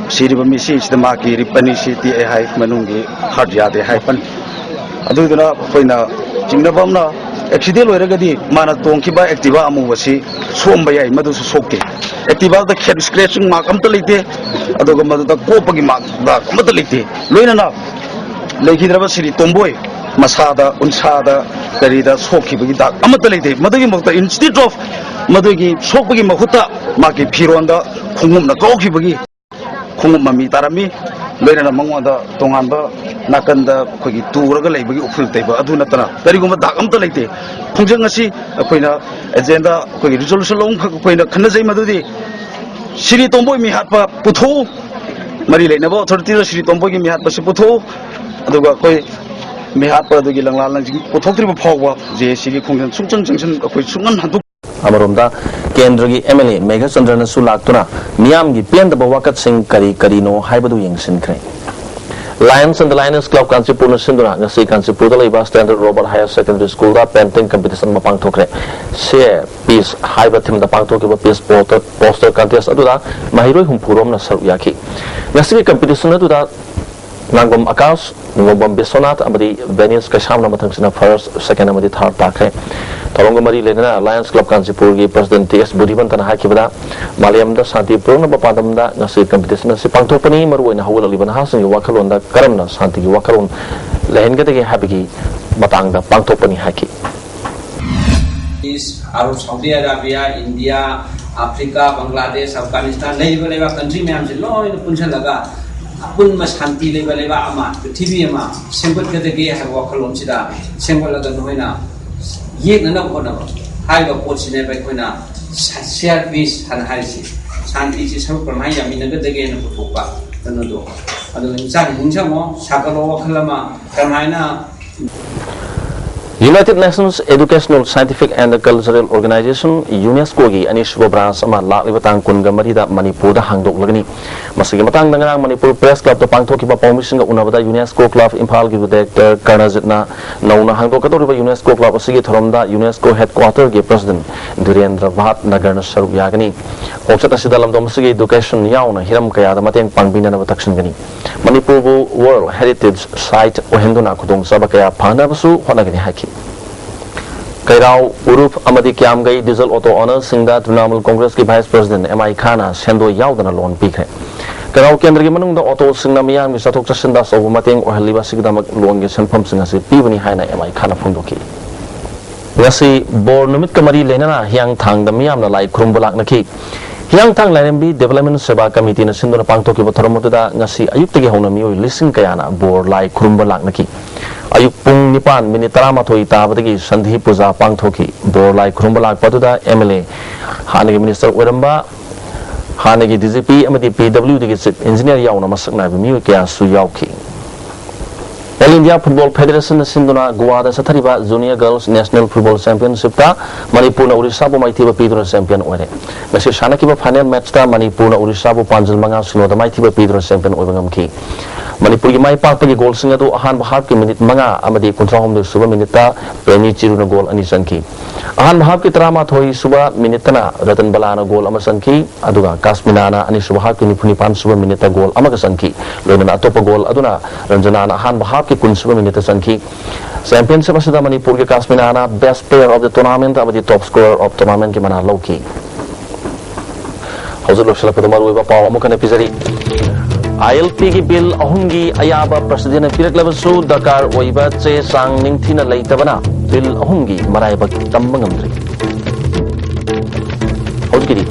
ꯁꯤꯔꯤꯕ ꯃꯤꯁꯤꯡꯁꯤꯗ ꯃꯍꯥꯛꯀꯤ ꯔꯤꯞ ꯑꯅꯤ ꯁꯤ ꯇꯦꯛꯑꯦ ꯍꯥꯏ, ꯃꯅꯨꯡꯒꯤ ꯍꯥꯔꯠ ꯌꯥꯗꯦ ꯍꯥꯏ ꯄꯟ꯫ ꯑꯗꯨꯗꯨꯅ ꯑꯩꯈꯣꯏꯅ ꯆꯤꯡꯅꯕ ꯑꯃꯅ, ꯑꯦꯛꯁꯤꯗꯦꯟ ꯑꯣꯏꯔꯒꯗꯤ ꯃꯥꯅ ꯇꯣꯡꯈꯤꯕ ꯑꯦꯛꯇꯤꯚꯥ ꯑꯃꯨꯕꯁꯤ ꯁꯣꯝꯕ ꯌꯥꯏ, ꯃꯗꯨꯁꯨ ꯁꯣꯛꯇꯦ꯫ ꯑꯦꯛꯇꯤꯚꯥꯗ ꯈꯦꯠ ꯁ꯭ꯀ꯭ꯔꯦꯆꯤꯡ ꯃꯥꯔꯛ ꯑꯃꯠꯇ ꯂꯩꯇꯦ, ꯑꯗꯨꯒ ꯃꯗꯨꯗ ꯀꯣꯞꯄꯒꯤ ꯃꯥꯔꯛ ꯗꯥꯛ ꯑꯃꯠꯇ ꯂꯩꯇꯦ꯫ ꯂꯣꯏꯅꯅ ꯂꯩꯈꯤꯗ꯭ꯔꯕ ꯁꯤꯔꯤ ꯇꯣꯝꯕꯣꯏ ꯃꯁꯥꯗ, ꯎꯟꯁꯥꯗ, ꯀꯔꯤꯗ ꯁꯣꯛꯈꯤꯕꯒꯤ ꯗꯥꯛ ꯑꯃꯠꯇ ꯂꯩꯇꯦ꯫ ꯃꯗꯨꯒꯤ ꯃꯍꯨꯠꯇ, instead of ꯃꯗꯨꯒꯤ ꯁꯣꯛꯄꯒꯤ ꯃꯍꯨꯠꯇ, ꯃꯥꯒꯤ ꯐꯤꯔꯣꯟꯗ ꯈꯣꯡꯎꯞꯅ ꯀꯥꯎꯈꯤꯕꯒꯤ ꯈꯣꯡꯎꯞ ꯃꯃꯤ ꯇꯥꯔꯝꯃꯤ꯫ ꯂꯣꯏꯅꯅ ꯃꯉꯣꯟꯗ ꯇꯣꯉꯥꯟꯕ ꯅꯥꯀꯟꯗ ꯑꯩꯈꯣꯏꯒꯤ ꯇꯨꯔꯒ ꯂꯩꯕꯒꯤ ꯎꯐꯨꯜ ꯇꯩꯕ ꯑꯗꯨ ꯅꯠꯇꯅ ꯀꯔꯤꯒꯨꯝꯕ ꯗꯥꯛ ꯑꯃꯠꯇ ꯂꯩꯇꯦ꯫ ꯈꯣꯡꯖꯪ ꯑꯁꯤ ꯑꯩꯈꯣꯏꯅ ꯑꯦꯖꯦꯟꯗꯥ, ꯑꯩꯈꯣꯏꯒꯤ ꯔꯤꯖꯣꯂꯨꯁꯟ ꯑꯍꯨꯝꯈꯛ ꯑꯩꯈꯣꯏꯅ ꯈꯟꯅꯖꯩ, ꯃꯗꯨꯗꯤ ꯁꯤꯔꯤ ꯇꯣꯝꯕꯣꯏ ꯃꯤꯍꯥꯠꯄ ꯄꯨꯊꯣꯛꯎ, ꯃꯔꯤ ꯂꯩꯅꯕ ꯑꯣꯊꯣꯔꯤꯇꯤꯗ ꯁꯤꯔꯤ ꯇꯣꯝꯕꯣꯏꯒꯤ ꯃꯤꯍꯥꯠꯄꯁꯤ ꯄꯨꯊꯣꯛꯎ, ꯑꯗꯨꯒ ꯑꯩꯈꯣꯏ ꯃꯤꯍꯥꯠꯄ ꯑꯗꯨꯒꯤ ꯂꯪꯂꯥ ꯂꯪꯖꯤꯡ ꯄꯨꯊꯣꯛꯇ꯭ꯔꯤꯕ ꯐꯥꯎꯕ ꯖꯦ ꯑꯦ ꯁꯤꯒꯤ ꯈꯣꯡꯖꯪ ꯁꯨꯡꯆꯪ ꯆꯪꯁꯤꯟ ꯑꯩꯈꯣꯏ ꯁꯨꯡꯍꯟ ꯍꯟꯗꯣꯛ ꯑꯃꯔꯣꯝꯗ, ꯀꯦꯟꯗ꯭ꯔꯒꯤ ꯑꯦꯝ ꯑꯦꯜ ꯑꯦ ꯃꯦꯘꯆꯟꯗ꯭ꯔꯅꯁꯨ ꯂꯥꯛꯇꯨꯅ ꯃꯤꯌꯥꯝꯒꯤ ꯄꯦꯟꯗꯕ ꯋꯥꯀꯠꯁꯤꯡ ꯀꯔꯤ ꯀꯔꯤꯅꯣ ꯍꯥꯏꯕꯗꯨ ꯌꯦꯡꯁꯤꯟꯈ꯭ꯔꯦ꯫ Lions and the Lioness Club ꯀꯥꯟꯆꯤꯄꯨꯔꯅ ꯁꯤꯟꯗꯨꯅ ꯉꯁꯤ ꯀꯥꯟꯆꯤꯄꯨꯔꯗ ꯂꯩꯕ Standard Robert Higher Secondary Schoolꯗ painting competition ꯑꯃ ꯄꯥꯡꯊꯣꯛꯈ꯭ꯔꯦ꯫ Share Peace ꯍꯥꯏꯕ themeꯗ ꯄꯥꯡꯊꯣꯛꯈꯤꯕ peace poster, poster contest ꯑꯗꯨꯗ ꯃꯍꯩꯔꯣꯏ ꯍꯨꯝꯐꯨ ꯔꯣꯝꯅ ꯁꯔꯨꯛ ꯌꯥꯈꯤ꯫ ꯉꯁꯤꯒꯤ competition ꯑꯗꯨꯗ ꯅꯥꯡꯒꯣꯝ ꯑꯀꯥꯁ, ꯅꯣꯡꯕꯝ ꯕꯤꯁ꯭ꯋꯅꯥꯊ ꯑꯃꯗꯤ ꯕꯦꯅꯤꯁ ꯀꯩꯁꯥꯝꯅ ꯃꯊꯪꯁꯤꯠꯅ first, second ꯑꯃꯗꯤ third ꯇꯥꯈ꯭ꯔꯦ꯫ ꯊꯧꯔꯝꯒ ꯃꯔꯤ ꯂꯩꯅꯅ Lions Club ꯀꯥꯟꯆꯤꯄꯨꯔꯒꯤ president ꯇꯤ ꯑꯦꯁ ꯕꯨꯙꯤꯃꯟꯇꯅ ꯍꯥꯏꯈꯤꯕꯗ, ꯃꯥꯂꯦꯝꯗ ꯁꯥꯟꯇꯤ ꯄꯨꯔꯛꯅꯕ ꯄꯥꯟꯗꯝꯗ ꯉꯁꯤ competition ꯑꯁꯤ ꯄꯥꯡꯊꯣꯛꯄꯅꯤ꯫ ꯃꯔꯨꯑꯣꯏꯅ ꯍꯧꯒꯠꯂꯛꯂꯤꯕ ꯅꯍꯥꯁꯤꯡꯒꯤ ꯋꯥꯈꯜꯂꯣꯟꯗ ꯀꯔꯝꯅ ꯁꯥꯟꯇꯤꯒꯤ ꯋꯥꯈꯜꯂꯣꯟ ꯂꯩꯍꯟꯒꯗꯒꯦ ꯍꯥꯏꯕꯒꯤ ꯃꯇꯥꯡꯗ ꯄꯥꯡꯊꯣꯛꯄꯅꯤ ꯍꯥꯏꯈꯤ꯫ East, Arab, Saudi Arabia, India, Africa, Bangladesh, Afghanistan, ꯂꯩꯔꯤꯕ ꯂꯩꯕꯥꯛ country ꯃꯌꯥꯝꯁꯦ ꯂꯣꯏꯅ ꯄꯨꯟꯁꯤꯜꯂꯒ ꯑꯄꯨꯟꯕ ꯁꯥꯟꯇꯤ ꯂꯩꯕ ꯂꯩꯕꯥꯛ ꯑꯃ, ꯄ꯭ꯔꯤꯊꯤꯕꯤ ꯑꯃ ꯁꯦꯝꯒꯠꯀꯗꯒꯦ ꯍꯥꯏꯕ ꯋꯥꯈꯜꯂꯣꯟꯁꯤꯗ ꯁꯦꯝꯒꯠꯂꯒ ꯅꯈꯣꯏꯅ ꯌꯦꯛꯅꯅꯕ ꯍꯣꯠꯅꯕ ꯍꯥꯏꯔꯤꯕ ꯄꯣꯠꯁꯤꯅꯦꯕ ꯑꯩꯈꯣꯏꯅ share peace ꯍꯥꯏꯅ ꯍꯥꯏꯔꯤꯁꯤ꯫ ꯁꯥꯟꯇꯤꯁꯤ ꯁꯔꯨꯛ ꯀꯔꯝꯍꯥꯏꯅ ꯌꯥꯃꯤꯟꯅꯒꯗꯒꯦꯅ ꯄꯨꯊꯣꯛꯄ ꯀꯩꯅꯣꯗꯣ꯫ ꯑꯗꯨꯅ ꯏꯆꯥꯁꯤꯡ ꯅꯤꯡꯁꯤꯡꯉꯣ, ꯁꯥꯒꯠꯂꯣ ꯋꯥꯈꯜ ꯑꯃ, ꯀꯔꯝꯍꯥꯏꯅ United Nations Educational, Scientific and Cultural Organization, UNESCOꯒꯤ ꯑꯅꯤꯁꯨꯕ branch ꯑꯃ ꯂꯥꯛꯂꯤꯕ ꯇꯥꯡ ꯀꯨꯟꯒ ꯃꯔꯤꯗ ꯃꯅꯤꯄꯨꯔꯗ ꯍꯥꯡꯗꯣꯛꯂꯒꯅꯤ꯫ ꯃꯁꯤꯒꯤ ꯃꯇꯥꯡꯗ ꯉꯔꯥꯡ ꯃꯅꯤꯄꯨꯔ Press Clubꯇ ꯄꯥꯡꯊꯣꯛꯈꯤꯕ ꯄꯥꯎꯃꯤꯁꯤꯡꯒ ꯎꯅꯕꯗ UNESCO Club ꯏꯝꯐꯥꯜꯒꯤ director ꯀꯔꯅꯖꯤꯠꯅ ꯅꯧꯅ ꯍꯥꯡꯗꯣꯛꯀꯗꯧꯔꯤꯕ UNESCO Club ꯑꯁꯤꯒꯤ ꯊꯧꯔꯝꯗ UNESCO headquarterꯒꯤ president ꯙꯤꯔꯦꯟꯗ꯭ꯔ ꯚꯥꯠꯅꯒꯔꯅ ꯁꯔꯨꯛ ꯌꯥꯒꯅꯤ꯫ ꯈꯣꯡꯆꯠ ꯑꯁꯤꯗ ꯂꯝꯗꯝ ꯑꯁꯤꯒꯤ education ꯌꯥꯎꯅ ꯍꯤꯔꯝ ꯀꯌꯥꯗ ꯃꯇꯦꯡ ꯄꯥꯡꯕꯤꯅꯅꯕ ꯇꯛꯁꯤꯟꯒꯅꯤ꯫ ꯃꯅꯤꯄꯨꯔꯕꯨ World Heritage Site ꯑꯣꯏꯍꯟꯗꯨꯅ ꯈꯨꯗꯣꯡꯆꯥꯕ ꯀꯌꯥ ꯐꯪꯍꯟꯅꯕꯁꯨ ꯍꯣꯠꯅꯒꯅꯤ ꯍꯥꯏꯈꯤ꯫ ꯀꯩꯔꯥꯎ, ꯎꯔꯨꯞ ꯑꯃꯗꯤ ꯀ꯭ꯌꯥꯝꯒꯩ diesel auto ownerꯁꯤꯡꯗ Trinamool Congressꯀꯤ vice president ꯑꯦꯝ ꯑꯥꯏ ꯈꯥꯅ ꯁꯦꯟꯗꯣꯏ ꯌꯥꯎꯗꯅ loan ꯄꯤꯈ꯭ꯔꯦ꯫ ꯀꯩꯔꯥꯎ ꯀꯦꯟꯗ꯭ꯔꯒꯤ ꯃꯅꯨꯡꯗ autoꯁꯤꯡꯅ ꯃꯤꯌꯥꯝꯒꯤ ꯆꯠꯊꯣꯛ ꯆꯠꯁꯤꯟꯗ ꯑꯆꯧꯕ ꯃꯇꯦꯡ ꯑꯣꯏꯍꯜꯂꯤꯕ ꯑꯁꯤꯒꯤꯗꯃꯛ loanꯒꯤ ꯁꯦꯟꯐꯝꯁꯤꯡ ꯑꯁꯤ ꯄꯤꯕꯅꯤ ꯍꯥꯏꯅ ꯑꯦꯝ ꯑꯥꯏ ꯈꯥꯅ ꯐꯣꯡꯗꯣꯛꯈꯤ꯫ ꯉꯁꯤ ꯕꯣꯔ ꯅꯨꯃꯤꯠꯀ ꯃꯔꯤ ꯂꯩꯅꯅ ꯍꯤꯌꯥꯡꯊꯥꯡꯗ ꯃꯤꯌꯥꯝꯅ ꯂꯥꯏ ꯈꯨꯔꯨꯝꯕ ꯂꯥꯛꯅꯈꯤ꯫ ꯍꯤꯌꯥꯡꯊꯥꯡ ꯂꯥꯏꯔꯦꯝꯕꯤ Development ꯁꯦꯕꯥ ꯀꯃꯤꯇꯤꯅ ꯁꯤꯟꯗꯨꯅ ꯄꯥꯡꯊꯣꯛꯈꯤꯕ ꯊꯧꯔꯝ ꯑꯗꯨꯗ ꯉꯁꯤ ꯑꯌꯨꯛꯇꯒꯤ ꯍꯧꯅ ꯃꯤꯑꯣꯏ ꯂꯤꯁꯤꯡ ꯀꯌꯥꯅ ꯕꯣꯔ ꯂꯥꯏ ꯈꯨꯔꯨꯝꯕ ꯂꯥꯛꯅꯈꯤ꯫ ꯑꯌꯨꯛ ꯄꯨꯡ ꯅꯤꯄꯥꯟ ꯃꯤꯅꯤꯠ ꯇꯔꯥꯃꯥꯊꯣꯏ ꯇꯥꯕꯗꯒꯤ ꯁꯟꯙꯤ ꯄꯨꯖꯥ ꯄꯥꯡꯊꯣꯛꯈꯤ꯫ ꯕꯣꯔ ꯂꯥꯏ ꯈꯨꯔꯨꯝꯕ ꯂꯥꯛꯄ ꯑꯗꯨꯗ ꯑꯦꯝ ꯑꯦꯜ ꯑꯦ, ꯍꯥꯟꯅꯒꯤ minister ꯑꯣꯏꯔꯝꯕ, ꯍꯥꯟꯅꯒꯤ ꯗꯤ ꯖꯤ ꯄꯤ ꯑꯃꯗꯤ ꯄꯤ ꯗꯕ꯭ꯂꯤꯎ ꯗꯤꯒꯤ chief engineer ꯌꯥꯎꯅ ꯃꯁꯛ ꯅꯥꯏꯕ ꯃꯤꯑꯣꯏ ꯀꯌꯥꯁꯨ ꯌꯥꯎꯈꯤ꯫ All India Football Federationꯅ ꯁꯤꯟꯗꯨꯅ ꯒꯣꯋꯥꯗ ꯆꯠꯊꯔꯤꯕ Junior Girls National Football Championshipꯇ ꯃꯅꯤꯄꯨꯔꯅ ꯑꯣꯔꯤꯁꯥꯕꯨ ꯃꯥꯏꯊꯤꯕ ꯄꯤꯗꯨꯅ champion ꯑꯣꯏꯔꯦ꯫ ꯉꯁꯤ ꯁꯥꯟꯅꯈꯤꯕ final matchꯇ ꯃꯅꯤꯄꯨꯔꯅ ꯑꯣꯔꯤꯁꯥꯕꯨ ꯄꯥꯟꯖꯜ ꯃꯉꯥ ꯁꯤꯅꯣꯗ ꯃꯥꯏꯊꯤꯕ ꯄꯤꯗꯨꯅ champion ꯑꯣꯏꯕ ꯉꯝꯈꯤ꯫ ꯃꯅꯤꯄꯨꯔꯒꯤ ꯃꯥꯏ ꯄꯥꯛꯄꯒꯤ ꯒꯣꯜꯁꯤꯡ ꯑꯗꯨ ꯑꯍꯥꯟꯕ ꯍꯥꯞꯀꯤ ꯃꯤꯅꯤꯠ ꯃꯉꯥ ꯑꯃꯗꯤ ꯀꯨꯟꯊ꯭ꯔꯥ ꯍꯨꯝꯗꯣꯏ ꯁꯨꯕ ꯃꯤꯅꯤꯠꯇ ꯄ꯭ꯔꯦꯝꯖꯤꯠ ꯆꯤꯔꯨꯅ ꯒꯣꯜ ꯑꯅꯤ ꯆꯟꯈꯤ꯫ ꯑꯍꯥꯟꯕ ꯍꯥꯞꯀꯤ ꯇꯔꯥꯃꯥꯊꯣꯏ ꯁꯨꯕ ꯃꯤꯅꯤꯠꯇꯅ ꯔꯇꯟ ꯕꯂꯥꯅ ꯒꯣꯜ ꯑꯃ ꯆꯟꯈꯤ, ꯑꯗꯨꯒ ꯀꯥꯁꯃꯤꯅꯥꯅ ꯑꯅꯤꯁꯨꯕ ꯍꯥꯞꯀꯤ ꯅꯤꯐꯨ ꯅꯤꯄꯥꯟ ꯁꯨꯕ ꯃꯤꯅꯤꯠꯇ ꯒꯣꯜ ꯑꯃꯒ ꯆꯟꯈꯤ꯫ ꯂꯣꯏꯅꯅ ꯑꯇꯣꯞꯄ ꯒꯣꯜ ꯑꯗꯨꯅ ꯔꯟꯖꯅꯥꯅ ꯑꯍꯥꯟꯕ ꯍꯥꯞꯀꯤ ꯀꯨꯟ ꯁꯨꯕ ꯃꯤꯅꯤꯠꯇ ꯆꯟꯈꯤ꯫ ꯆꯦꯝꯄꯤꯌꯟꯁꯤꯞ ꯑꯁꯤꯗ ꯃꯅꯤꯄꯨꯔꯒꯤ ꯀꯥꯁꯃꯤꯅꯥꯅ Best Player of the Tournament ꯑꯃꯗꯤ Top Scorer of Tournamentꯀꯤ ꯃꯅꯥ ꯂꯧꯈꯤ꯫ ꯍꯧꯖꯤꯛ ꯂꯣꯏꯁꯤꯜꯂꯛꯄꯗ ꯃꯔꯨꯑꯣꯏꯕ ꯄꯥꯎ ꯑꯃꯨꯛ ꯍꯟꯅ ꯄꯤꯖꯔꯤ꯫ ILPꯒꯤ ꯕꯤꯜ ꯑꯍꯨꯝꯒꯤ ꯑꯌꯥꯕ ꯄ꯭ꯔꯁꯤꯗꯦꯟꯅ ꯄꯤꯔꯛꯂꯕꯁꯨ ꯗꯔꯀꯥꯔ ꯑꯣꯏꯕ ꯆꯦ ꯆꯥꯡ ꯅꯤꯡꯊꯤꯅ ꯂꯩꯇꯕꯅ ꯕꯤꯜ ꯑꯍꯨꯝꯒꯤ ꯃꯔꯥꯏꯕꯛ ꯇꯝꯕ ꯉꯝꯗ꯭ꯔꯤ꯫ ꯍꯧꯖꯤꯛꯀꯤꯗꯤ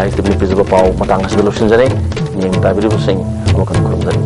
ISTVꯅ ꯄꯤꯖꯕ ꯄꯥꯎ ꯃꯇꯥꯡ ꯑꯁꯤꯗ ꯂꯣꯏꯁꯤꯟꯖꯔꯦ꯫ ꯃꯤꯠꯌꯦꯡ ꯇꯥꯕꯤꯔꯤꯕꯁꯤꯡ ꯑꯃꯨꯛ ꯍꯟꯅ ꯈꯨꯔꯨꯝꯖꯔꯤ꯫